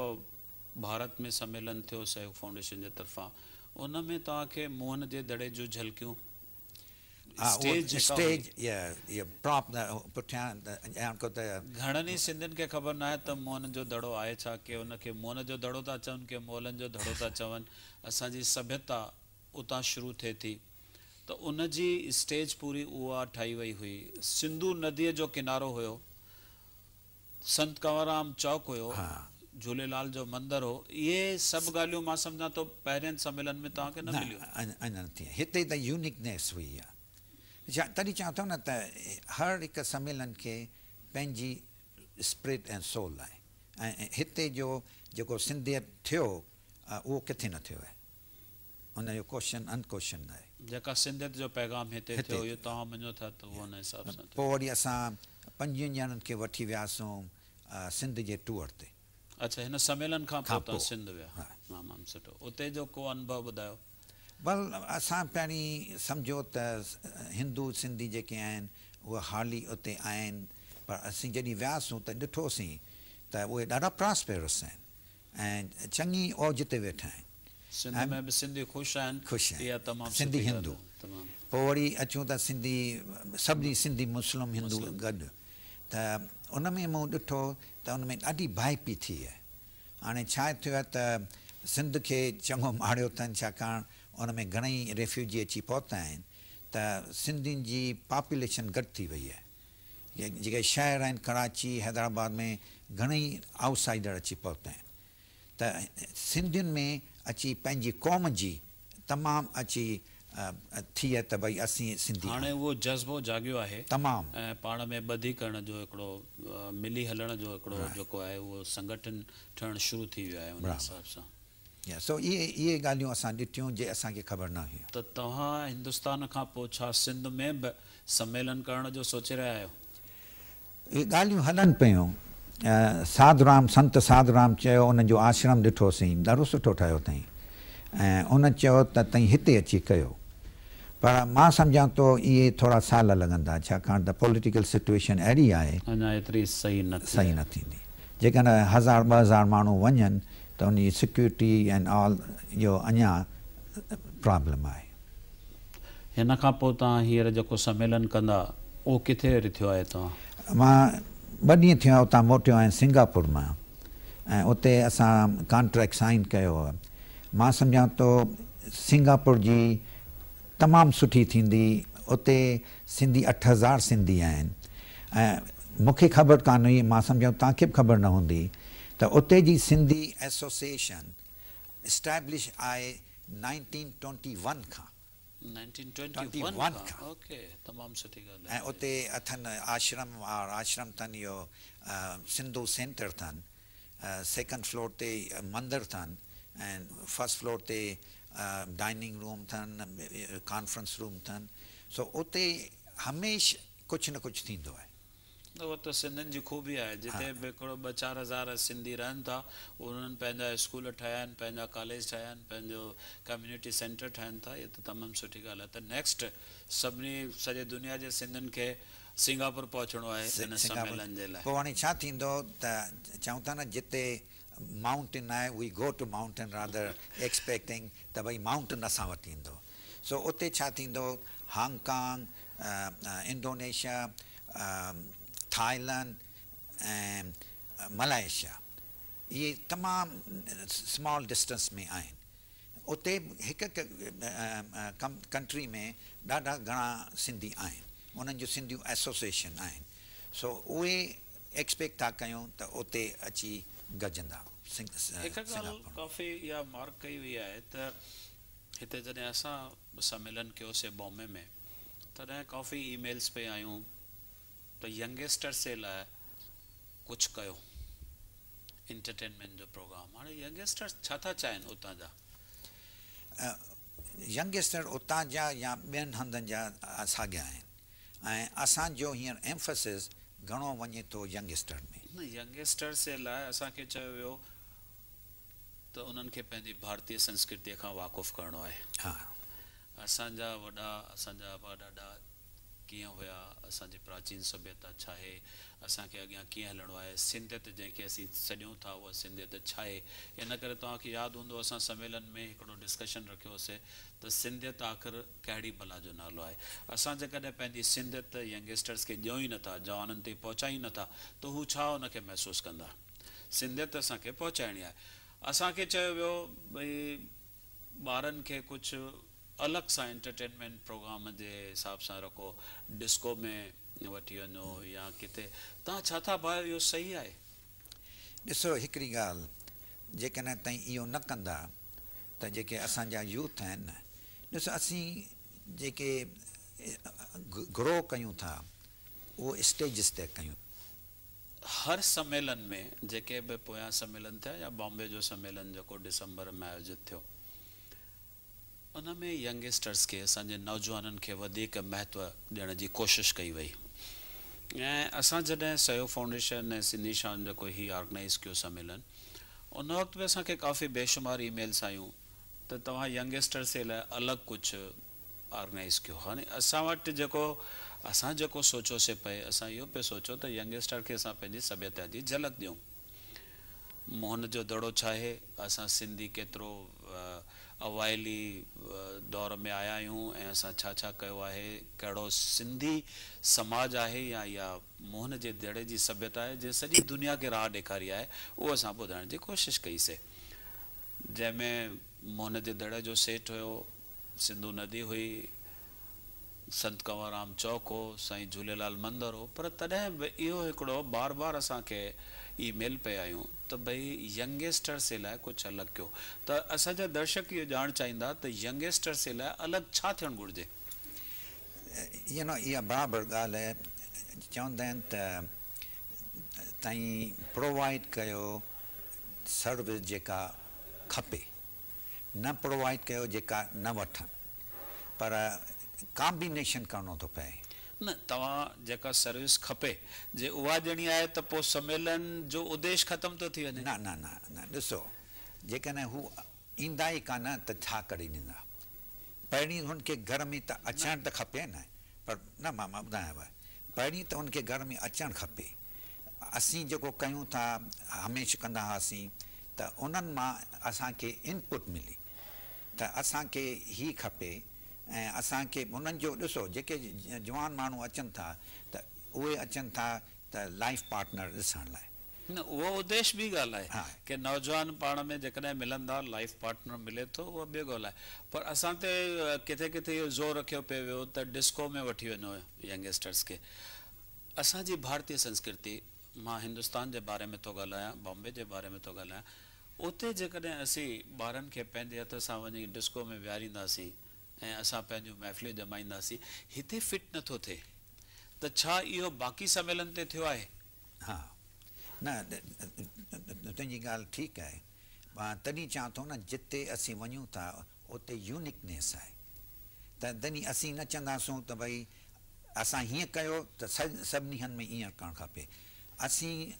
ڀارت ۾ سميلن ٿيو سهيوگ فائونڊيشن جي طرفان ان ۾ توهان کي موهن جي دڙي جون جهلڪيون اسٽيج جيڪا هئي. گهڻن ئي سنڌين کي خبر ناهي ته موهن جو دڙو آهي ڇا، ڪي ان کي موهن جو دڙو ٿا چون ڪي مولن جو دڙو ٿا چون، اسان جي سڀيتا اتان شروع ٿئي ٿي ته ان جي اسٽيج پوري اها ٺاهي وئي هئي، سنڌو نديء جو ڪنارو هيو، سنت ڪنور رام چوڪ هيو، جهوليلال جو مندر هو، اهي سڀ ڳالهيون مان سمجهان ٿو پهرين سميلن ۾ توهان کي نه مليون. نه اڃا نه ٿي. هتي ته يونيڪنيس هئي اها. تڏهن چوان ٿو نه ته هر هڪ سميلن کي پنهنجي اسپرٽ ۽ سول آهي ۽ هتي جو جيڪو سنڌيت ٿيو اهو ڪٿي نه ٿيو آهي. ان جو ڪوشچن ان ڪوشچن آهي. جيڪا سنڌيت جو پيغام هتي ٿيو اهو توهان مڃو ٿا ته اهو ان حساب سان ٿيو. پوء وري اسان 25 ڄڻن کي وٺي وياسون سنڌ جي ٽوئر تي. اڇا هن سميلن کان پوء توهان سنڌ ويا. تمام سٺو. اتي جو ڪو انڀو ٻڌايو. ول اسان پهرين سمجهيو ته هندو سنڌي جيڪي آهن اهي هارڊلي اتي آهن پر اسين جڏهن وياسون ته ڏٺوسين ته اهي ڏاڍا پراسپيرس آهن ۽ چڱي اوج تي ويٺا آهن. سنڌ ۾ به سنڌي خوش آهن. خوش آهن. اها تمام سنڌي سٺي ڳالهه هندو. آهي. تمام. پوء وري اچون ته سنڌي سڀني سنڌي مسلم هندو گڏ ته ان ۾ مون ڏٺو ته ان ۾ ڏاڍي ڀائپي ٿي آهي. هاڻي ڇا ٿيو آهي ته سنڌ کي چڱو ماڙيو اٿن ڇاڪاڻ ان ۾ گهڻئي ريفيوجي اچي پهتا آهن ته سنڌين جي پاپوليشن گهٽ ٿي وئي آهي. جيڪي شهر آهن ڪراچي، حيدرآباد ۾ گهڻئي آئوٽ سائيڊر اچي پهتا آهن ته سنڌين ۾ اچي پنهنجي قوم جي تمام اچي ٿي آهي ته ڀئي اسين سنڌي هاڻي آهيون. اهو جذبو جاڳيو آهي تمام. ۽ پاڻ ۾ ٻڌي ڪرڻ جو هڪڙو ملي هلڻ جو هڪڙو جيڪو آهي اهو سنگٺن ٺهڻ شروع ٿي ويو آهي ان حساب سان. يا سو اهي اهي ڳالهيون اسان ڏٺيون جي اسان کي خبر نه هيون. ته توهان هندستان کان پوء ڇا سنڌ ۾ به سميلن ڪرڻ جو سوچي رهيا آهيو؟ اهي ڳالهيون هلن پيون. ساڌورام، سنت ساڌورام چيو ان جو آشرم ڏٺوسين ڏاڍو سٺو ٺاهيو اٿائين ۽ ان چيو ته تئين هتي اچي ڪيو پر مان سمجهان ٿو اهي ٿورا سال لڳندا ڇاڪاڻ ته پوليٽيڪل سچوئيشن اهڙي آهي. اڃا ايتري صحيح نه ٿي صحيح آهي. نه ٿيندي. جيڪڏهن هزار 2000 ماڻهو وڃن ته ان جي سيڪيورٽي اينڊ آل جو اڃا پرابلم آهي. هن کان پوء توهان هينئر جيڪو سميلن ڪندا اهو ڪٿي رٿيو آهي توهان؟ مان 2 ڏينهن ٿيا اتان موٽيو آهيان سنگاپور مان ۽ اتي اسان ڪانٽريڪٽ سائن ڪيو هو. مان سمجهان ٿو سنگاپور جي تمام سٺي ٿيندي. اتي سنڌي 8000 سنڌي آهن ۽ مون کي خبر ڪانه هئي، مان سمجهان توهان کي به خبر نه هوندي ته اتي جي سنڌي ايسوسيئيشن اسٽيبلش آهي 1921 کان. 1921 کان اوڪي تمام سٺي ڳالهه آهي. ۽ اتي اٿن آشرم آشرم اٿن اهو سنڌو سينٽر اٿن سيڪنڊ فلور تي مندر اٿن ۽ فرسٽ فلور تي ڊائننگ روم اٿن ڪانفرنس روم اٿن سو اتي هميشھ ڪجهه نه ڪجهه ٿيندو آهي. اهو ته سنڌين جي خوبي آهي جتي به هڪڙو 2 4 هزار سنڌي رهن ٿا انهن پنهنجا اسڪول ٺاهيا آهن پنهنجا ڪاليج ٺاهيا آهن پنهنجو ڪميونٽي سينٽر ٺاهين ٿا اهي ته تمام سٺي ڳالهه آهي ته نيڪسٽ سڀني سڄي دنيا جي سنڌين کي سنگاپور پهچڻو آهي ان سميلن جي لاء. پوء هاڻي ڇا ٿيندو ته چئون ٿا نه جتي مائونٽين آهي we go to mountain rather expecting ته ڀئي مائونٽين اسان وٽ ايندو سو اتي ڇا ٿيندو Hong Kong, Indonesia, Thailand ۽ Malaysia اهي تمام سمال ڊسٽنس ۾ آهن اتي هڪ هڪ ڪنٽري ۾ ڏاڍا گهڻا سنڌي آهن انهن جون سنڌيون ايسوسيئيشن آهن سو اهي ايڪسپيڪٽ ٿا ڪيون ته اتي اچي گڏجندا هڪ ڳالهه ڪافي اها مارڪ ڪئي وئي آهي ته هتي جڏهن اسان سميلن ڪيوسي بامبي ۾ تڏهن ڪافي اي ميلز پئي آيون ته ينگسٽرس جي لاء ڪجهه ڪيو انٽرٽينمينٽ جو پروگرام. هاڻي ينگسٽرس ڇا ٿا چاهين اتان جا؟ ينگسٽر اتان جا يا ٻين هنڌن جا ساڳيا آهن ۽ اسان جو هينئر ايمفسس گهڻو وڃي ٿو ينگسٽر ۾. نه ينگسٽرس جي لاء اسان کي چيو ويو ته انهن کي پنهنجي ڀارتي سنسڪرتيء کان واقف ڪرڻو آهي. اسان جا وڏا، اسان جا ابا ڏاڏا ڪيئن هيا، اسان جي پراچين سڀيتا ڇاهي، اسان کي اڳيان ڪيئن هلڻو آهي، سنڌيت جنهن کي اسين سڏيون ٿا اها سنڌيت ڇاهي؟ ان ڪري توهان کي ياد هوندو اسان سميلن ۾ هڪڙو ڊسڪشن رکيو هوسي ته سنڌيت آخر ڪهڙي بلا جو نالو آهي؟ اسان جيڪڏهن پنهنجي سنڌيت ينگسٽرز کي ڏيون ئي نٿا، جوانن تائين پهچايون نٿا ته هو ڇا ان کي محسوس ڪندا؟ سنڌيت اسان کي پهچائڻي آهي. اسان کي چيو ويو ڀئي ٻارن کي ڪجهه الڳ سان انٽرٽينمينٽ پروگرام جي حساب سان رکو، ڊسڪو ۾ وٺي وڃو يا ڪٿي. توهان ڇا ٿا ڀايو اهو صحيح آهي؟ ڏسو هڪڙي ڳالهه جيڪڏهن تئين اهو نه ڪندا ته جيڪي اسان جا يوٿ آهن نه ڏسو اسين جيڪي گرو ڪيون ٿا اهو اسٽيجز تي ڪيون. هر سميلن ۾ جيڪي به پويان سميلن ٿيا يا بامبي جو سميلن جيڪو ڊسمبر ۾ آيوجت ٿيو ان ۾ ينگسٽرس کي اسان جي نوجوانن کي وڌيڪ مهتو ڏيڻ جي ڪوشش ڪئي وئي ۽ اسان جڏهن سهيوگ فائونڊيشن ۽ سنڌي شان جيڪو هي آرگنائيز ڪيو سميلن ان وقت به اسان کي ڪافي بيشمار اي ميلس آيون ته توهان ينگسٽرس جي لاء الڳ ڪجهه آرگنائيز ڪيو. هاڻي اسان وٽ جيڪو اسان جيڪو سوچيوسي پئي اسان اهو پئي سوچيو ته ينگسٽر کي اسان پنهنجي سڀيتا جي جهلڪ ڏيون. موهن جو دڙو ڇاهي، اسان سنڌي ڪيترو اوائلي دور ۾ آيا آهيون ۽ اسان ڇا ڇا ڪيو آهي، ڪهڙو سنڌي سماج آهي يا اها موهن جي دڙي جي سڀيتا آهي جنهن سڄي دنيا کي راهه ڏيکاري آهي اهو اسان ٻڌائڻ جي ڪوشش ڪئي سي. جنهن ۾ موهن جي دڙي جو سيٽ هيو. سنڌو ندي هئي، سنت ڪنور رام چوڪ هو، سائين جهوليلال مندر هو، پر تڏهن به اهو هڪڙو بار بار اسان کي اي ميل پئي آيون ته ڀئي ينگسٽرس جي لاء ڪجهه الڳ ڪيو ته اسان جا درشڪ اهو ڄاڻڻ چاهيندا ته ينگسٽرس جي لاء الڳ ڇا ٿيڻ گهرجي؟ يو نو اها برابر ڳالهه آهي، چوندا آهن ته تئين پرووائيڊ ڪيو سروس جيڪا کپي. نه پرووائيڊ ڪيو جيڪا نه وٺن پر ڪامبينيشن ڪرڻو ٿو پئي. نه توهان جيڪا سروس کپي جي اها ڏيڻي آهي ته پوء سميلن جو اديش ختم ٿو ٿي وڃي. نه نه نه نه ڏسو جيڪڏهن هو ايندا ئي ڪانه ته ڇا ڪري ڏيندا پهرين هن کي گهر ۾ ته اچڻ ته کپي نه پر نه مان ٻڌايانو پهرين ته هن کي گهر ۾ اچڻ کپي اسين جيڪو ڪيون ٿا هميشه ڪندا هئاسين ته انهن مان اسان کي انپٽ ملي ته اسان کي هي کپي ۽ اسان کي انهن جو ڏسو جيڪي جوان ماڻهو اچن ٿا ته اهي اچن ٿا ته لائيف پارٽنر ڏسڻ لاء. نه اهو اديش ٻي ڳالهه آهي ڪي نوجوان پاڻ ۾ جيڪڏهن ملندا لائيف پارٽنر ملي ٿو اها ٻي ڳالهه آهي پر اسان تي ڪٿي ڪٿي اهو زور رکيو پئي ويو ته ڊسڪو ۾ وٺي وڃو ينگسٽرس کي اسان جي ڀارتي سنسڪرتي مان هندستان جي باري ۾ ٿو ڳالهايان، بامبي جي باري ۾ ٿو ڳالهايان، اتي جيڪڏهن اسين ٻارن کي پنهنجي هٿ سان وڃي ڊسڪو ۾ ويهارينداسين ۽ اسان پنهنجون محفلون ڄمائينداسين، هتي فٽ نه ٿو ٿئي ته ڇا اهو باقي سميلن تي ٿيو آهي؟ ها، نه تنهنجي ڳالهه ٺيڪ آهي، مان تڏهن چوان ٿو نه جتي اسين وڃون ٿا اتي يونيڪنيس آهي ته تڏهن اسين نه چونداسون ته ڀئي اسان هيئن ڪيو ته سڀني هنڌ ۾ ائين ڪرڻ کپي. اسين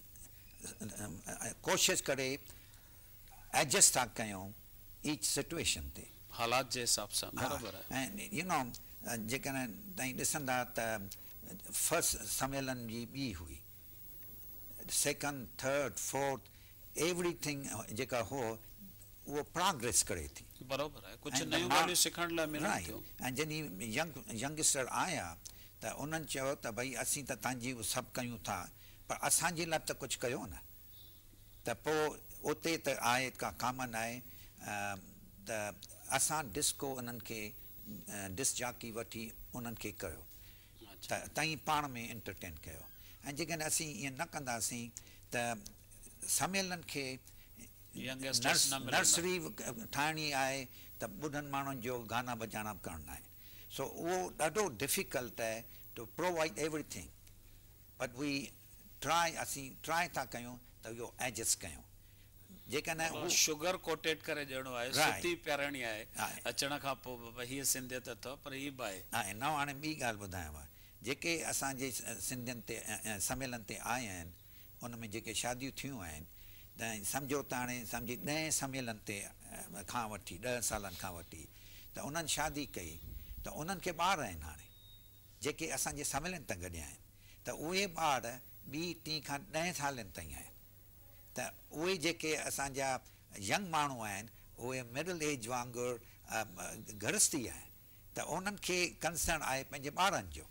ڪوشش ڪري ايڊجسٽ ٿا ڪيون ايچ سچوئيشن تي. حالات جي حساب سان برابر آهي. ۽ يو نو جيڪڏهن تئين ڏسندا ته فرسٽ سميلن جي ٻي هئي. Second, third, fourth every thing جيڪا هو اهو پراگريس ڪري ٿي. برابر آهي ڪجهه نيون ڳالهيون سکڻ لاء ملن ٿيون. ۽ جڏهن ينگ ينگسٽر آيا ته انهن چيو ته ڀئي اسين ته توهان جي سڀ ڪيون ٿا پر اسان جي لاء به ته ڪجهه ڪيو نه ته پوء اتي ته آهي ڪا ڪامن آهي ته اسان ڊسڪو انهن کي ڊسڪ جاڪي وٺي انهن کي ڪيو ته تئين پاڻ ۾ انٽرٽين ڪيو ۽ جيڪڏهن اسين ائين نه ڪنداسين ته سميلن کي نرسري ٺاهڻي آهي ته ٻڍن ماڻهن جو گانا بجانا به ڪرڻا آهن سو اهو ڏاڍو ڊفيڪلٽ آهي to provide everything but we try اسين ٽرائي ٿا ڪيون ته اهو ايڊجسٽ ڪيون جيڪڏهن هو. شگر ڪوٽيڊ ڪري ڏيڻو آهي، ستي پيارڻي آهي، اچڻ کان پوء بابا هيء سنڌيت اٿو پر هي به آهي. ۽ نه هاڻي ٻي ڳالهه ٻڌايانو، جيڪي اسان جي سنڌين تي سميلن تي آيا آهن، ان ۾ جيڪي شاديون ٿيون آهن ته سمجهو ته هاڻي سمجهي ڏهين سميلن تي کان وٺي ڏهه سالن کان وٺي ته انهن شادي ڪئي ته انهن کي ٻار آهن هاڻي جيڪي اسان جي سميلن تان گڏيا آهن ته اهي ٻار ٻي ٽين کان ڏهين سالن تائين آهن. ته اهي جيڪي اسان جا ينگ ماڻهو آهن اهي مڊل ايج وانگر گهرستي آهن ته انهن کي ڪنسرن آهي پنهنجي ٻارن جو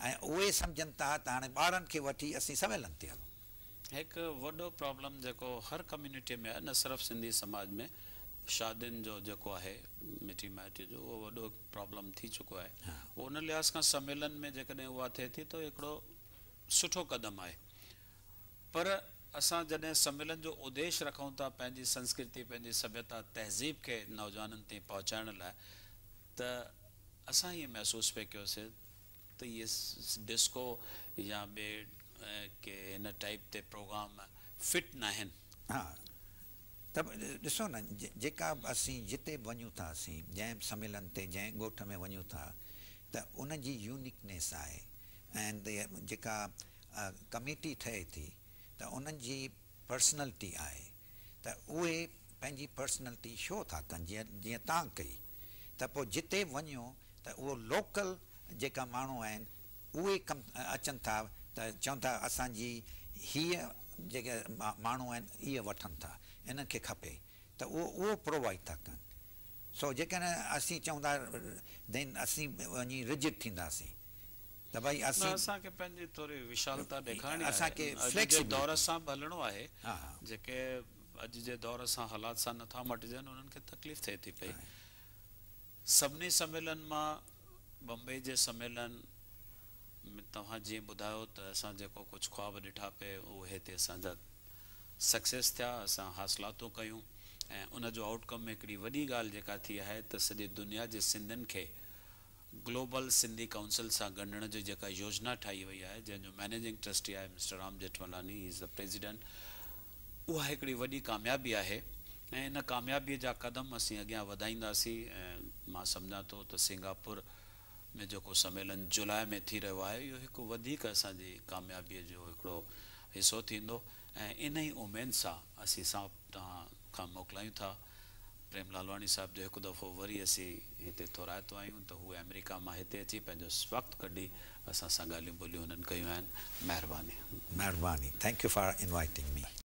۽ اهي سمجهن ٿا ته هاڻي ٻارن کي وٺي اسين سميلن تي هلون. هڪ وڏو پرابلم جيڪو هر ڪميونٽي ۾ آهي نه صرف سنڌي سماج ۾ شادين جو جيڪو آهي مٽي مائٽي جو اهو وڏو پرابلم ٿي چڪو آهي ان لحاظ کان سميلن ۾ جيڪڏهن اها ٿئي ٿي ته هڪڙو سٺو قدم آهي پر اسان جڏهن سميلن جو اديش رکون ٿا پنهنجي سنسڪرتي، پنهنجي سڀيتا، تهذيب کي نوجوانن تائين پهچائڻ لاء ته اسان ائين محسوس پئي ڪيوسي ته اهي ڊسڪو يا ٻي ڪي هن ٽائيپ تي پروگرام فٽ ناهن. ها ته ڏسو نه جيڪا به اسين جتي به وڃون ٿا اسين جنهن به سميلن تي جنهن ڳوٺ ۾ وڃون ٿا ته ان جي يونيڪنيس آهي ۽ جيڪا ڪميٽي ٺهي ٿي ته انهن جي پرسنلٽي آهي ته اهي پنهنجي پرسنلٽي شو ٿا ڪن جيئن جيئن توهان ڪئي ته پوء جتي به وڃو ته اهو لوڪل جيڪا ماڻهو آهن اهي ڪم اچن ٿا ته چون ٿا اسان جي هيء جيڪي ماڻهو آهن اهي وٺن ٿا انهن کي کپي ته اهو اهو پرووائيڊ ٿا ڪن سو جيڪڏهن اسين چئون ٿا دين اسين وڃي رجڊ ٿينداسين ته ڀئي نه اسين اسان کي پنهنجي ٿوري وشالتا ڏيکارڻي اسان آهي کي اڄ جي فليڪسبلٽي دور سان به هلڻو آهي ها ها جيڪي اڄ جي دور سان حالات سان نٿا مٽجن انهن کي تڪليف ٿئي ٿي پئي سڀني سميلن مان بمبئي جي سميلن ۾ توهان جيئن ٻڌايو ته اسان جيڪو ڪجهه خواب ڏٺا پئي اهي هتي اسان جا سڪسيس ٿيا اسان حاصلاتون ڪيون ۽ ان جو آئوٽ ڪم هڪڙي وڏي ڳالهه جيڪا ٿي آهي ته سڄي دنيا جي سنڌين کي گلوبل سنڌي ڪائونسل سان ڳنڍڻ جي جيڪا يوجنا ٺاهي وئي آهي جنهن جو مئنيجنگ ٽرسٽي آهي mister Ram Jethmalani he is the president اها هڪڙي وڏي ڪاميابي آهي ۽ ان ڪاميابي جا قدم اسين اڳيان وڌائينداسين ۽ مان سمجهان ٿو ته سنگاپور ۾ جيڪو سميلن جولاء ۾ ٿي رهيو آهي اهو هڪ وڌيڪ اسان جي ڪاميابي جو هڪڙو حصو ٿيندو ۽ انهي اميد سان اسين صاحب توهان کان موڪلايون ٿا. پريم لالواڻي صاحب جو هڪ دفعو وري اسين هتي ٿورائتو آهيون ته هو آمريڪا مان هتي اچي پنهنجو وقت ڪڍي اسان سان ڳالهيون ٻولهيون هنن ڪيون آهن. مهرباني. مهرباني thank you for inviting me.